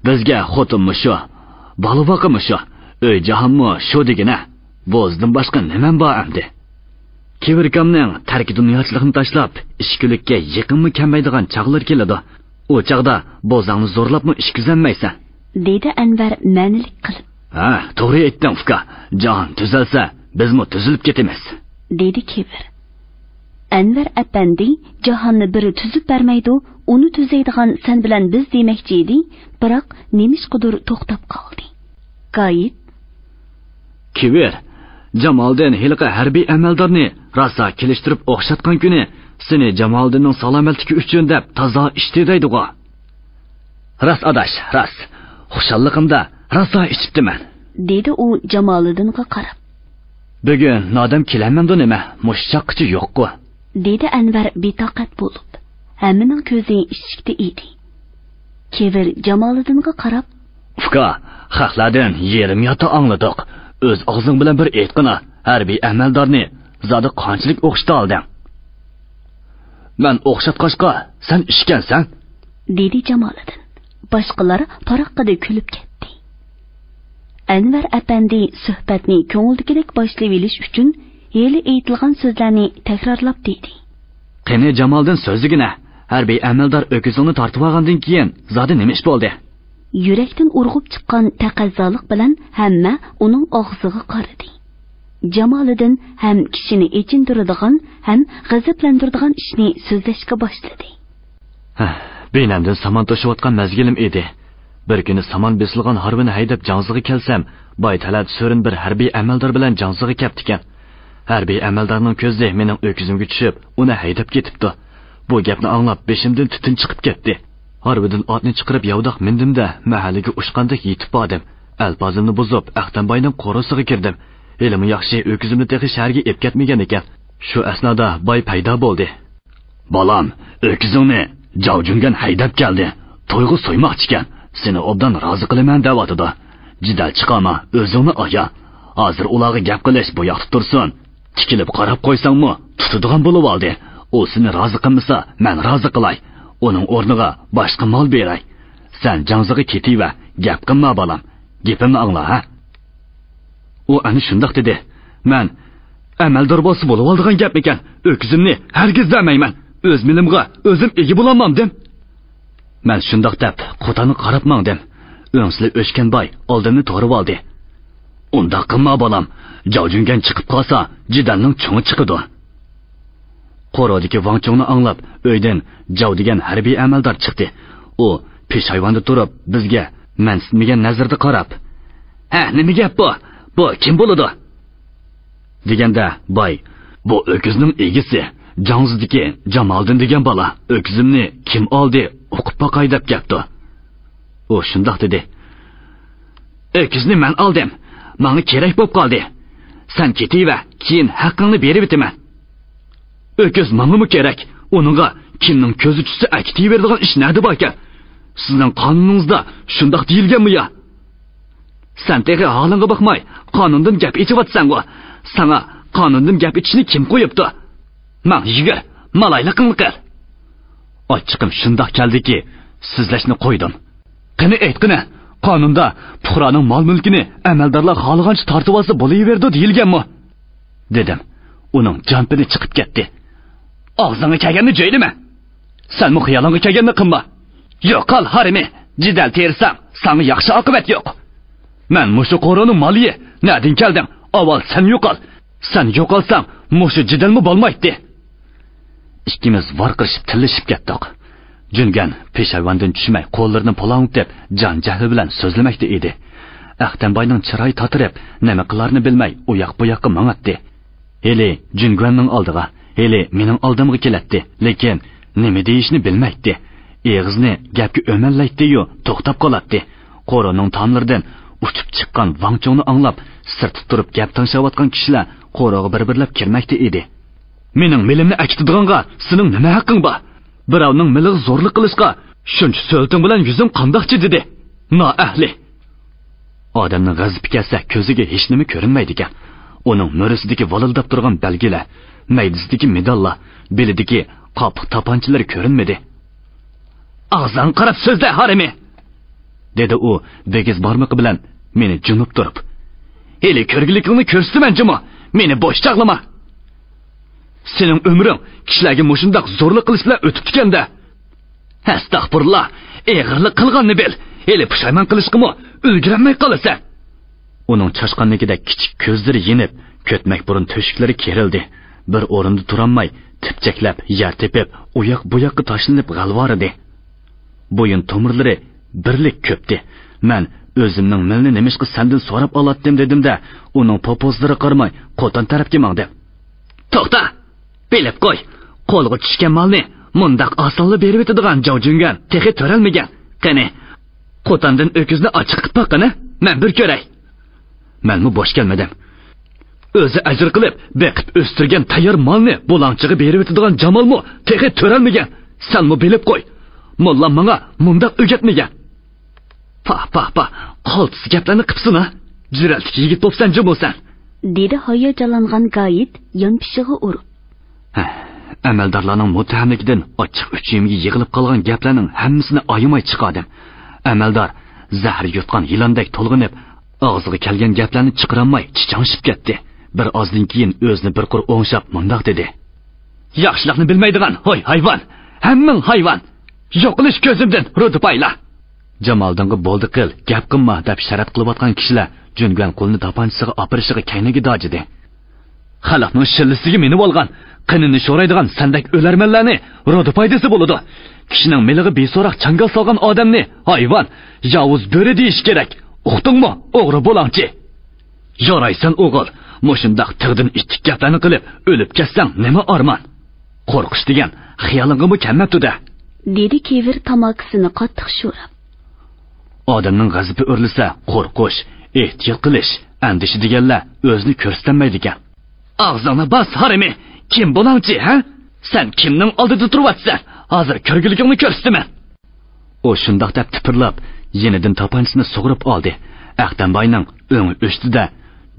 بىزگە خوتۇنمۇ شۇ، بالا باقىمۇ شۇ، ئۆي جاھانمۇ شۇ دېگىنە. بوزىدىن باشقا نېمەم بار ئەمدى؟ كېۋىركامنىڭ تەركى دۇنياچىلىقنى تاشلاپ، ئىچكۈلۈككە يېقىنمۇ كەلمەيدىغان چاغلىرى كېلىدۇ. ئۇ چاغدا بوزاڭنى زورلاپمۇ ئىچكۈزەلمەيسەن. دېدى ئەنۋەر مەنىلىك قىلىپ. ھە، توغرا ئېيتتىڭ، ئۇكا. جاھان تۈزەلسە، بىزمۇ تۈزۈلۈپ كېتىمىز. دېدى كېۋىر. ئەنۋەر ئەپەندى، جاھاننى بىرى تۈزۈپ بەرمەيدۇ، ئۇنى تۈزەيدىغان سەن بىلەن بىز دېمەكچى ئىدى، بىراق نېمىشقىدۇر توختاپ قالدى. گايىت. كېۋىر، جامالىدىن ھېلىقى ھەربىي ئەمەلدارنى راسا كېلىشتۈرۈپ ئوخشاتقان كۈنى سېنى جامالىدىننىڭ سالامەتلىكى ئۈچۈن دەپ تازا ئىچتى دەيدىغۇ. راست ئاداش، راست. خۇشاللىقىمدا راسا ئىچىپتىمەن. دېدى ئۇ جامالىدىنغا قاراپ. بۈگۈن نادەم كېلەلمەمدۇ نېمە؟ مۇشۇ چاغقىچە يوققۇ. دېدى ئەنۋەر بىتاقەت بولۇپ. ھەممىنىڭ كۆزى ئىشىكتە ئىدى. كېۋىر جامالىدىنغا قاراپ. ئۇكا، خەقلەردىن يېرىم ياتا ئاڭلىدۇق. ئۆز ئاغزىڭ بىلەن بىر ئېيتقىنا، ھەربىي ئەمەلدارنى زادى قانچىلىك ئوخشىتالدىڭ؟ مەن ئوخشاتقاچقا، سەن ئىچكەنسەن. دېدى جامالىدىن. باشقىلار پاراققىدە كۈلۈپ كەتتى. ئەنۋەر ئەپەندى سۆھبەتنى كۆڭۈلدىكىدەك باشلىۋېلىش ئۈچۈن ھېلى ئېيتىلغان سۆزلەرنى تەكرارلاپ دېدى. قېنى جامالىدىن سۆزلىگىنە، ھەربىي ئەمەلدار ئۆكۈزۈڭنى تارتىۋالغاندىن كېيىن زادى نېمە ئىش بولدى؟ يۈرەكتىن ئۇرغۇپ چىققان تەقەززالىق بىلەن ھەممە ئۇنىڭ ئاغزىغا قارىدى. جامالىدىن ھەم كىشىنى ئېچىندۇرىدىغان، ھەم غەزەپلەندۈرىدىغان ئىشنى سۆزلەشكە باشلىدى. ھە، بىنەمدىن سامان توشۇۋاتقان مەزگىلىم ئىدى. بىر كۈنى سامان بېسىلغان ھارۋىنى ھەيدەپ جاڭزىغا كەلسەم، باي تەلەت سۆرۈن بىر ھەربىي ئەمەلدار بىلەن جاڭزىغا كەپتىكەن. ھەربىي ئەمەلدارنىڭ كۆزى مېنىڭ ئۆكۈزۈمگە چۈشۈپ، ئۇنى ھەيدەپ كېتىپتۇ. بۇ گەپنى ئاڭلاپ، بېشىمدىن تۈتۈن چىقىپ كەتتى. ھارۋىدىن ئاتنى چىقىرىپ ياۋىداق مىندىم-دە، مەھەللىگە ئۇچقاندەك يېتىپ باردىم. ئەلپازىمنى بۇزۇپ، ئەختەمباينىڭ قورۇسىغا كىردىم. ھېلىمۇ ياخشى، ئۆكۈزۈمنى تېخى شەھەرگە ئېلىپ كەتمىگەن ئىكەن. شۇ ئەسنادا باي پەيدا بولدى. بالام، ئۆكۈزۈڭنى جاۋجۈڭگەن ھەيدەپ كەلدى. تويغا سويماقچىكەن. سېنى ئوبدان رازى قىلىمەن دەۋاتىدۇ. جېدەل چىقارما، ئۆزۈڭنى ئايا. ھازىر ئۇلارغا گەپ قىلىش بۇ ياقتا تۇرسۇن. تىكىلىپ قاراپ قويساڭمۇ، تۇتىدىغان بولۇۋالدى. ئۇ سېنى رازى قىلمىسا، مەن رازى قىلاي. ئۇنىڭ ئورنىغا باشقا مال بېرەي. سەن جاڭزىغا كېتىۋەر، گەپ قىلما، بالام. گېپىمنى ئاڭلا، ھە؟ ئۇ ئەنە شۇنداق دېدى. مەن، ئەمەلدار بولسا بولۇۋالىدىغان گەپمىكەن؟ ئۆكۈزۈمنى ھەرگىز بەرمەيمەن. ئۆز مېلىمغا ئۆزۈم ئىگە بولالمامدىم. مەن شۇنداق دەپ، قوتانغا قاراپ ماڭدىم. ئۆڭسۈلى ئۆچكەن باي ئالدىمنى تورىۋالدى. ئۇنداق قىلما، بالام. جاۋجۈڭگەن چىقىپ قالسا، جېدەلنىڭ چوڭى چىقىدۇ. قورۇدىكى ۋاڭ چۇڭنى ئاڭلاپ، ئۆيدىن جاۋ دېگەن ھەربىي ئەمەلدار چىقتى. ئۇ پېشايۋاندا تۇرۇپ، بىزگە مەنسىتمىگەن نەزەردە قاراپ، ھە، نېمە گەپ بۇ؟ بۇ كىم بولىدۇ؟ دېگەندە، باي، بۇ ئۆكۈزنىڭ ئىگىسى، جاڭزىدىكى جامالدىن دېگەن بالا، ئۆكۈزۈمنى كىم ئالدى، ئۇقۇپ باقاي دەپ كەپتۇ. ئۇ شۇنداق دېدى. ئۆكۈزنى مەن ئالدىم. ماڭا كېرەك بولۇپ قالدى. سەن كېتىۋەر، كېيىن ھەققىڭنى بېرىۋېتىمەن. ئۆكۈز ماڭىمۇ كېرەك. ئۇنىڭغا كىمنىڭ كۆزى چۈشسە ئەكېتىۋېرىدىغان ئىش نەدە باركەن؟ سىزنىڭ قانۇنىڭىزدا شۇنداق دېيىلگەنمۇ يا؟ سەن تېخى ھالىڭغا باقماي، قانۇندىن گەپ ئېچىۋاتىسەنغۇ؟ ساڭا قانۇندىن گەپ ئېچىشنى كىم قويۇپتۇ؟ ماڭ، يۈگۈر، مالايلىقىڭنى قىل. ئاچچىقىم شۇنداق كەلدىكى، سۆزلەشنى قويدۇم. قېنى ئېيتقىنە، قانۇندا پۇقرانىڭ مال-مۈلكىنى ئەمەلدارلار خالىغانچە تارتىۋالسا بولۇۋېرىدۇ دېيىلگەنمۇ؟ دېدىم. ئۇنىڭ جانپىنى چىقىپ كەتتى. ئاغزىڭغا كەلگەننى جۆيلىمە. سەنمۇ خىيالىڭغا كەلگەننى قىلما. يوقال، ھارىمى! جېدەل تېرىساڭ، ساڭا ياخشى ئاقىۋەت يوق. مەن مۇشۇ قورۇنىڭ مالىيى. نەدىن كەلدىڭ؟ ئاۋۋال سەن يوقال. سەن يوقالساڭ، مۇشۇ جېدەلمۇ بولمايتتى. ئىككىمىز ۋارقىرىشىپ تىللىشىپ كەتتۇق. جۈنگەن پېشايۋاندىن چۈشمەي، قوللىرىنى پۇلاڭلىتىپ، جان جەھلى بىلەن سۆزلىمەكتە ئىدى. ئەختەمباينىڭ چىرايى تاتىرىپ، نېمە قىلارىنى بىلمەي، ئۇ ياق بۇ ياققا ماڭاتتى. ھېلى جۈنگۈەننىڭ ئالدىغا، ھېلى مېنىڭ ئالدىمغا كېلەتتى، لېكىن نېمە دېيىشنى بىلمەيتتى. ئېغىزىنى گەپكە ئۆمەللەيتتىيۇ، توختاپ قالاتتى. قورۇنىڭ تاملىرىدىن ئۇچۇپ چىققان ۋاڭچۇڭنى ئاڭلاپ، سىرتتا تۇرۇپ گەپ تىڭشاۋاتقان كىشىلەر قورۇغا بىر-بىرلەپ كىرمەكتە ئىدى. مېنىڭ مېلىمنى ئەكېتىدىغانغا سېنىڭ نېمە ھەققىڭ بار؟ بىراۋنىڭ مېلىغا زورلۇق قىلىشقا شۇنچە سۆلىتىڭ بىلەن يۈزۈڭ قانداقچە دېدى؟ نائەھلى! ئادەمنىڭ غەزىپى كەلسە، كۆزىگە ھېچنېمە كۆرۈنمەيدىكەن. ئۇنىڭ مۈرىسىدىكى ۋالىلداپ تۇرغان بەلگىلەر، مەيدىسىدىكى مېداللار، بېلىدىكى قاپلىق تاپانچىلىرى كۆرۈنمىدى. ئاغزىڭغا قاراپ سۆزلە، ھارىمى! دېدى ئۇ بىگىز بارمىقى بىلەن مېنى جۇمۇپ تۇرۇپ. ھېلى كۆرگۈلۈكۈڭنى كۆرسىتىمەن جۇمۇ! مېنى بوش چاغلىما! سېنىڭ ئۆمرۈڭ كىشىلەرگە مۇشۇنداق زورلۇق قىلىش بىلەن ئۆتۈپتىكەن-دە! ئەستەغپۇرۇللا، ئېغىرلىق قىلغاننى بىل، ھېلى پۇشايمان قىلىشقىمۇ ئۈلگۈرەلمەي قالىسەن. ئۇنىڭ چاشقاندىكىدەك كىچىك كۆزلىرى يېنىپ، كۆتمەك بۇرۇن تۆشۈكلىرى كېرىلدى. بىر ئورۇندا تۇرالماي، تىپچەكلەپ يەر تېپىپ، ئۇ ياق بۇ ياققا تاشلىنىپ غەلۋارىدى. بويۇن تومۇرلىرى بىرلىك كۆپتى. مەن ئۆزۈمنىڭ مېلىنى نېمىشقا سەندىن سوراپ ئالاتتىم دېدىم-دە، ئۇنىڭ پوپوزلىرىغا قارىماي، قوتان تەرەپكە ماڭدىم. توختا! بىلىپ قوي، قولغا چۈشكەن مالنى مۇنداق ئاسانلا بېرىۋېتىدىغان جاۋ جۈنگەن تېخى تۆرەلمىگەن. قېنى، قوتاندىن ئۆكۈزنى ئاچىقىپ باققىنە، مەن بىر كۆرەي. مەنمۇ بوش كەلمىدىم. ئۆزى ئەجىر قىلىپ، بېقىپ ئۆستۈرگەن تەييار مالنى بۇلاڭچىغا بېرىۋېتىدىغان جامالمۇ تېخى تۆرەلمىگەن. سەنمۇ بىلىپ قوي، موللام ماڭا مۇنداق ئۆگەتمىگەن. پاھ، پاھ، پاھ، قالتىس گەپلەرنى قىپسىنا. جۈرئەتلىك يىگىت بوپسەن جۇمۇ سەن. دېدى ھاياجانلانغان گايىت يانپېشىغا ئۇرۇپ. ھە، ئەمەلدارلارنىڭ مۇتتەھەملىكىدىن ئاچچىق ئۈچۈيۈمگە يىغىلىپ قالغان گەپلەرنىڭ ھەممىسىنى ئايىماي چىقاردىم. ئەمەلدار زەھەر يۇتقان يىلاندەك تولغىنىپ، ئاغزىغا كەلگەن گەپلەرنى چىقىرالماي چىچاڭشىپ كەتتى. بىر ئازدىن كېيىن ئۆزىنى بىر قۇر ئوڭشاپ مۇنداق دېدى. ياخشىلىقنى بىلمەيدىغان ھوي ھايۋان! ھەممىڭ ھايۋان! يوقىلىش كۆزۈمدىن، رۇدۇپايلا! جامالىدىنغا بولدى قىل، گەپ قىلما دەپ شەرەت قىلىۋاتقان كىشىلەر جۈنگۈەن قولىنى تاپانچىسىغا ئاپىرىشىغا كەينىگە داجىدى. خەلقنىڭ شىللىسىگە مىنىۋالغان، قېنىنى شورايدىغان سەندەك ئۆلەرمەنلەرنى رۇدۇپاي دېسە بولىدۇ. كىشىنىڭ مېلىغا بىسوراق چاڭگال سالغان ئادەمنى ھايۋان، ياۋۇز بۆرە دېيىش كېرەك. ئۇقتۇڭمۇ، ئوغرى بۇلاڭچى؟ يارايسەن ئوغۇل، مۇشۇنداق تىغدىن ئىتتىك گەپلەرنى قىلىپ ئۆلۈپ كەتسەڭ نېمە ئارمان؟ قورقۇش دېگەن خىيالىڭغىمۇ كەلمەپتۇ-دە. دېدى كېۋىر تاماكىسىنى قاتتىق شوراپ. ئادەمنىڭ غەزىپى ئۆرلىسە، قورقۇش، ئېھتىيات قىلىش، ئەندىشە دېگەنلەر ئۆزىنى كۆرسىتەلمەيدىكەن. ئاغزىڭنى باس، ھارىمى! كىم بۇلاڭچى، ھە؟ سەن كىمنىڭ ئالدىدا تۇرۇۋاتىسەن؟ ھازىر كۆرگۈلۈكۈڭنى كۆرسىتىمەن. ئۇ شۇنداق دەپ تىپىرلاپ، يېنىدىن تاپانچىسىنى سۇغۇرۇپ ئالدى. ئەختەمباينىڭ ئۆڭى ئۆچتى-دە،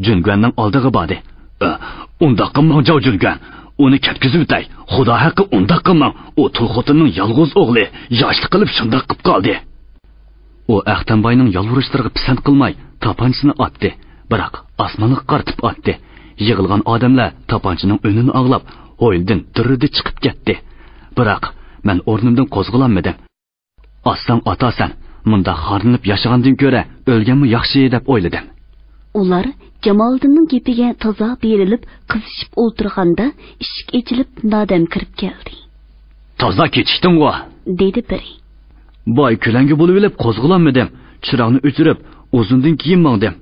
جۈنگۈەننىڭ ئالدىغا باردى. ئۇنداق قىلماڭ، جاۋ جۈنگۈەن. ئۇنى كەتكۈزۈۋېتەي. خۇدا ھەققى، ئۇنداق قىلماڭ. ئۇ تۇل خوتۇننىڭ يالغۇز ئوغلى، ياشلىق قىلىپ شۇنداق قىپ قالدى. ئۇ ئەختەمباينىڭ يالۋۇرۇشلىرىغا پىسەنت قىلماي، تاپانچىسىنى ئاتتى. بىراق، ئاسمانغا قارىتىپ ئاتتى. يىغىلغان ئادەملەر تاپانچىنىڭ ئۈنىنى ئاڭلاپ، ھويلىدىن دىررىدە چىقىپ كەتتى. بىراق، مەن ئورنۇمدىن قوزغىلالمىدىم. ئاتساڭ ئاتارسەن، مۇنداق خارلىنىپ ياشىغاندىن كۆرە ئۆلگەنمۇ ياخشى دەپ ئويلىدىم. ئۇلار جامالىدىننىڭ گېپىگە تازا بېرىلىپ قىزىشىپ ئولتۇرغاندا، ئىشىك ئېچىلىپ نادەم كىرىپ كەلدى. تازا كېچىكتىڭغۇ؟ دېدى بىرى. باي كۆلەڭگە بولۇۋېلىپ قوزغىلالمىدىم. چىراغنى ئۆچۈرۈپ، ئۇزۇندىن كېيىن ماڭدىم.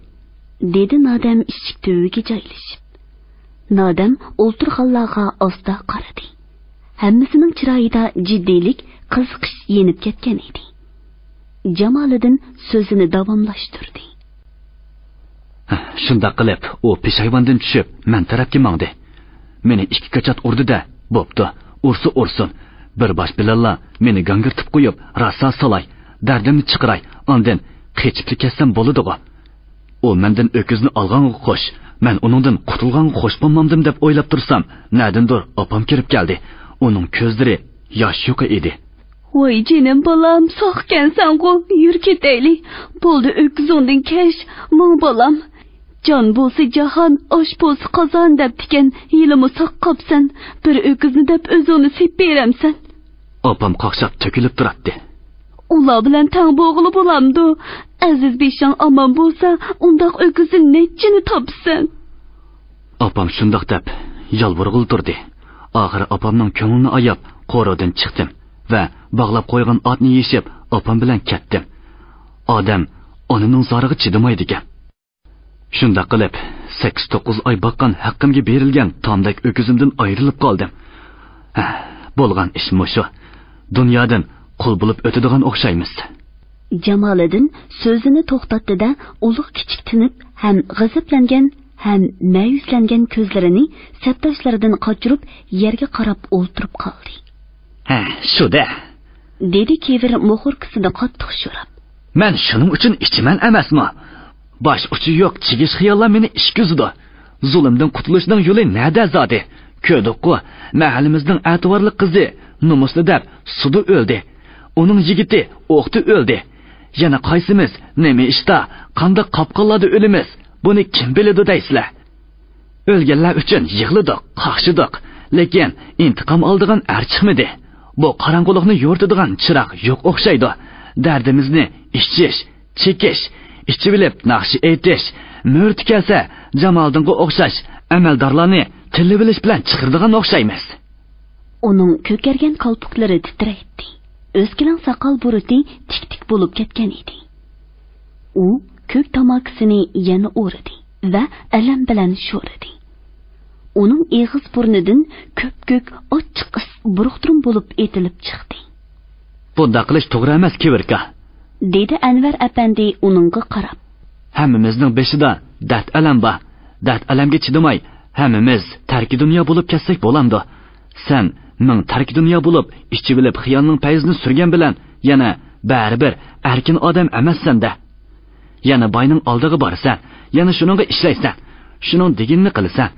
دېدى نادەم ئىشىك تۈۋىگە جايلىشىپ. نادەم ئولتۇرغانلارغا ئاستا قارىدى. ھەممىسىنىڭ چىرايىدا جىددىيلىك، قىزىقىش يېنىپ كەتكەن ئىدى. جامالىدىن سۆزىنى داۋاملاشتۇردى. شۇنداق قىلىپ، ئۇ پېشايۋاندىن چۈشۈپ، مەن تەرەپكە ماڭدى. مېنى ئىككى كاچات ئۇردى-دە، بوپتۇ، ئۇرسا ئۇرسۇن. بىر باش بىلەنلا مېنى گاڭگىرىتىپ قويۇپ، راسا سالاي، دەردىمنى چىقىراي، ئاندىن قېچىپلا كەتسەم بولىدىغۇ. ئۇ مەندىن ئۆكۈزنى ئالغانغا خوش، مەن ئۇنىڭدىن قۇتۇلغانغا خوش بولمامدىم دەپ ئويلاپ تۇرسام، نەدىندۇر ئاپام كىرىپ كەلدى. ئۇنىڭ كۆزلىرى ياش يۇقى ئىدى. ۋاي جېنىم بالام، ساقكەنسەنغۇ، يۈر كېتەيلى. بولدى، ئۆكۈزۈڭدىن كەچ، ماڭ بالام. جان بولسا جاھان، ئاش بولسا قازان دەپتىكەن، ھېلىمۇ ساق قاپسەن. بىر ئۆكۈزنى دەپ ئۆزۈڭنى سېتىپ بېرەمسەن؟ ئاپام قاقشاپ تۆكۈلۈپ تۇراتتى. ئۇلار بىلەن تەڭ بولغىلى بولامدۇ؟ ئەزىز بېشىڭ ئامان بولسا، ئۇنداق ئۆكۈزدىن نەچچىنى تاپىسەن؟ ئاپام شۇنداق دەپ يالۋۇرغىلى تۇردى. ئاخىرى ئاپامنىڭ كۆڭلىنى ئاياپ، قورۇدىن چىقتىم ۋە باغلاپ قويغان ئاتنى يېشىپ، ئاپام بىلەن كەتتىم. ئادەم ئانىنىڭ زارىغا چىدىمايدىكەن. شۇنداق قىلىپ، سەككىز-توققۇز ئاي باققان ھەققىمگە بېرىلگەن تامدەك ئۆكۈزۈمدىن ئايرىلىپ قالدىم. ھە، بولغان ئىش مۇشۇ. دۇنيادىن قۇل بولۇپ ئۆتىدىغان ئوخشايمىز. جامالىدىن سۆزىنى توختاتتى-دە، ئۇلۇغ كىچىك تىنىپ، ھەم غەزەپلەنگەن، ھەم مەيۈسلەنگەن كۆزلىرىنى سەپداشلىرىدىن قاچۇرۇپ، يەرگە قاراپ ئولتۇرۇپ قالدى. ھە، شۇ-دە. دېدى كېۋىر موخوركىسىنى قاتتىق شوراپ. مەن شۇنىڭ ئۈچۈن ئىچىمەن ئەمەسمۇ؟ باش ئۇچى يوق چىگىش خىياللار مېنى ئىچكۈزىدۇ. زۇلۇمدىن قۇتۇلۇشنىڭ يولى نەدە زادى؟ كۆردۇققۇ، مەھەللىمىزنىڭ ئەتىۋارلىق قىزى نومۇسنى دەپ سۇدا ئۆلدى. ئۇنىڭ يىگىتى ئوقتا ئۆلدى. يەنە قايسىمىز، نېمە ئىشتا، قانداق قاپقانلاردا ئۆلىمىز؟ بۇنى كىم بىلىدۇ دەيسىلەر؟ ئۆلگەنلەر ئۈچۈن يىغلىدۇق، قاقشىدۇق، لېكىن ئىنتىقام ئالىدىغان ئەر چىقمىدى. بۇ قاراڭغۇلۇقنى يورۇتىدىغان چىراغ يوق ئوخشايدۇ. دەردىمىزنى ئىچىش، چېكىش، ئىچىۋېلىپ ناخشا ئېيتىش، مۆرىتى كەلسە جامالىدىنغا ئوخشاش ئەمەلدارلارنى تىللىۋېلىش بىلەن چىقىرىدىغان ئوخشايمىز. ئۇنىڭ كۆكەرگەن كالپۇكلىرى تىترەيتتى. ئۆسكىلەڭ ساقال بۇرۇتى تىك-تىك بولۇپ كەتكەن ئىدى. ئۇ كۆك تاماكىسىنى يەنە ئورىدى ۋە ئەلەم بىلەن شورىدى. ئۇنىڭ ئېغىز بۇرنىدىن كۆپكۆك ئاچچىق ئىس بۇرۇقتۇرۇم بولۇپ ئېتىلىپ چىقتى. بۇنداق قىلىش توغرا ئەمەس، كېۋىركا، دېدى ئەنۋەر ئەپەندى ئۇنىڭغا قاراپ. ھەممىمىزنىڭ بېشىدا دەرد-ئەلەم بار. دەرد-ئەلەمگە چىدىماي، ھەممىمىز تەركى دۇنيا بولۇپ كەتسەك بولامدۇ؟ سەن مىڭ تەركى دۇنيا بولۇپ، ئىچىۋېلىپ خىيالنىڭ پەيزىنى سۈرگەن بىلەن، يەنە بەرىبىر ئەركىن ئادەم ئەمەسسەن-دە. يەنە باينىڭ ئالدىغا بارىسەن، يەنە شۇنىڭغا ئىشلەيسەن، شۇنىڭ دېگىنىنى قىلىسەن.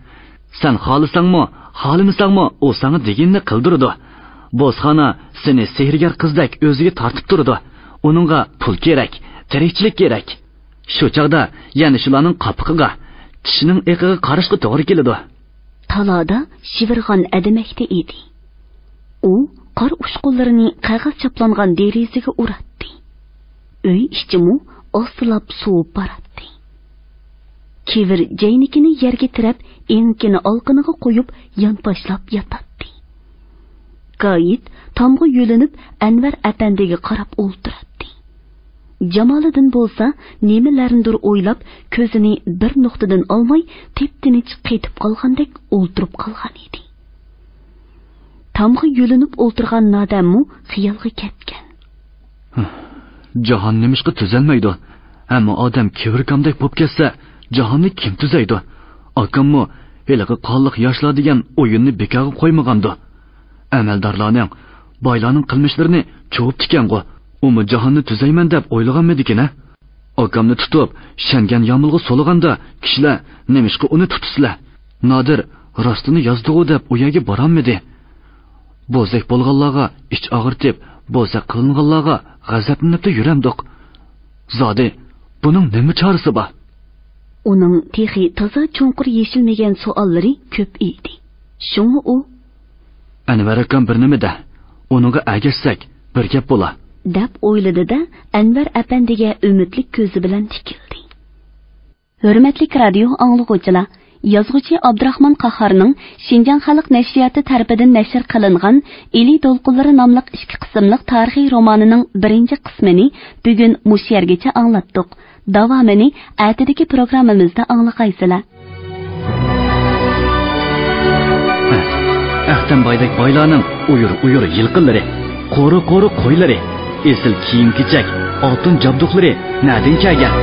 سەن خالىساڭمۇ، خالىمىساڭمۇ، ئۇ ساڭا دېگىنىنى قىلدۇرىدۇ. بوزخانا سېنى سېھىرگەر قىزدەك ئۆزىگە تارتىپ تۇرىدۇ. ئۇنىڭغا پۇل كېرەك، تىرىكچىلىك كېرەك. شۇ چاغدا يەنە شۇلارنىڭ قاپىقىغا، چىشىنىڭ ئېقىغا قاراشقا توغرا كېلىدۇ. تالادا شىۋىرغان ئەدىمەكتە ئىدى. ئۇ قار ئۇچقۇنلىرىنى قەغەز چاپلانغان دېرىزىگە ئۇراتتى. ئۆي ئىچىمۇ ئاستىلاپ سوۋۇپ باراتتى. كېۋىر جەينىكىنى يەرگە تىرەپ، ئېڭىكىنى ئالىقىنىغا قويۇپ، يانپاشلاپ ياتاتتى. گايىت تامغا يۆلىنىپ، ئەنۋەر ئەپەندىگە قاراپ ئولتۇراتتى. جامالىدىن بولسا نېمىلەرنىدۇر ئويلاپ، كۆزىنى بىر نۇقتىدىن ئالماي، تىپتىنچ قېتىپ قالغاندەك ئولتۇرۇپ قالغان ئىدى. تامغا يۆلىنىپ ئولتۇرغان نادەممۇ خىيالغا كەتكەن. جاھان نېمىشقا تۈزەلمەيدۇ؟ ھەممە ئادەم كېۋىركامدەك بوپ كەتسە، جاھاننى كىم تۈزەيدۇ؟ ئاكاممۇ ھېلىقى قانلىق ياشلار دېگەن ئويۇننى بىكارغا قويمىغاندۇ؟ ئەمەلدارلارنىڭ، بايلارنىڭ قىلمىشلىرىنى چۇۋۇپتىكەنغۇ؟ ئۇمۇ جاھاننى تۈزەيمەن دەپ ئويلىغانمىدىكىن ھە؟ ئاكامنى تۇتۇپ، شەڭگەن يامۇلغا سولىغاندا، كىشىلەر نېمىشقا ئۇنى تۇتىسىلەر؟ نادىر راستىنى يازدىغۇ دەپ ئۇ يەرگە بارالمىدى. بوزەك بولغانلارغا ئىچ ئاغرىتىپ، بوزەك قىلىنغانلارغا غەزەپلىنىپلا يۈرەمدۇق. زادى، بۇنىڭ نېمە چارىسى بار؟ ئۇنىڭ تېخى تازا چوڭقۇر يېشىلمىگەن سوئاللىرى كۆپ ئىدى. شۇڭا ئۇ، ئەنۋەر ئاكام بىر نېمە دە، ئۇنىڭغا ئەگەشسەك، بىر گەپ بولا، دەپ ئويلىدى-دە، ئەنۋەر ئەپەندىگە ئۈمىدلىك كۆزى بىلەن تىكىلدى. ھۆرمەتلىك رادىيو ئاڭلىغۇچىلار، يازغۇچى ئابدۇراخمان قاھارنىڭ شىنجاڭ خەلق نەشرىياتى تەرىپىدىن نەشر قىلىنغان ئىلى دولقۇنلىرى ناملىق ئىككى قىسىملىق تارىخىي رومانىنىڭ بىرىنچى قىسمىنى بۈگۈن مۇشۇ يەرگىچە ئاڭلاتتۇق. داۋامىنى ئەتىدىكى پروگراممىمىزدا ئاڭلىغايسىلەر. ئەختەم بايدەك بايلارنىڭ ئۇيۇر-ئۇيۇر يىلقىلىرى، قورۇ-قورۇ قويلىرى، ئېسىل كىيىم-كېچەك، ئالتۇن جابدۇقلىرى نەدىن كەلگەن؟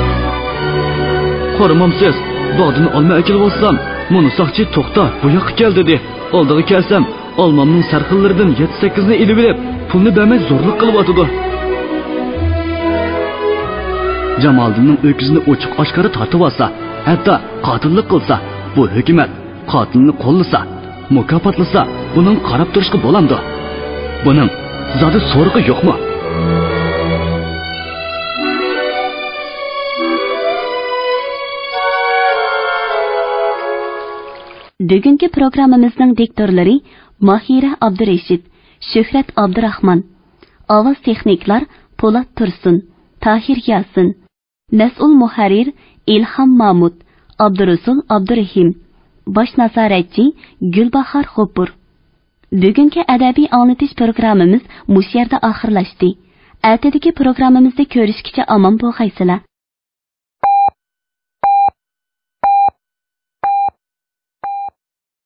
قارىمامسىز، باغدىن ئالما ئەكېلىۋاتسام، مانا ساقچى، توختا، بۇ ياققا كەل، دېدى. ئالدىغا كەلسەم، ئالمامنىڭ سەرخىللىرىدىن يەتتە-سەككىزنى ئېلىۋېلىپ، پۇلنى بەرمەي زورلۇق قىلىۋاتىدۇ. جامالىدىننىڭ ئۆكۈزىنى ئوچۇق-ئاشكارا تارتىۋالسا، ھەتتا قاتىللىق قىلسا، بۇ ھۆكۈمەت قاتىلنى قوللىسا، مۇكاپاتلىسا، بۇنىڭغا قاراپ تۇرۇشقا بولامدۇ؟ بۇنىڭ زادى سورىقى يوقمۇ؟ بۈگۈنكى پروگراممىمىزنىڭ دىكتورلىرى ماھىرە ئابدۇرېشىت، شۆھرەت ئابدۇراخمان. ئاۋاز تېخنىكلار پولات تۇرسۇن، تاھىر ياسىن. مەسئۇل مۇھەررىر ئىلھام مامۇت، ئابدۇرۇسۇل ئابدۇرېھىم. باش نازارەتچى گۈلباھار غوپۇر. بۈگۈنكى ئەدەبىي ئاڭلىتىش پروگراممىمىز مۇشۇ يەردە ئاخىرلاشتى. ئەتىدىكى پروگراممىمىزدا كۆرۈشكىچە ئامان بولغايسىلەر.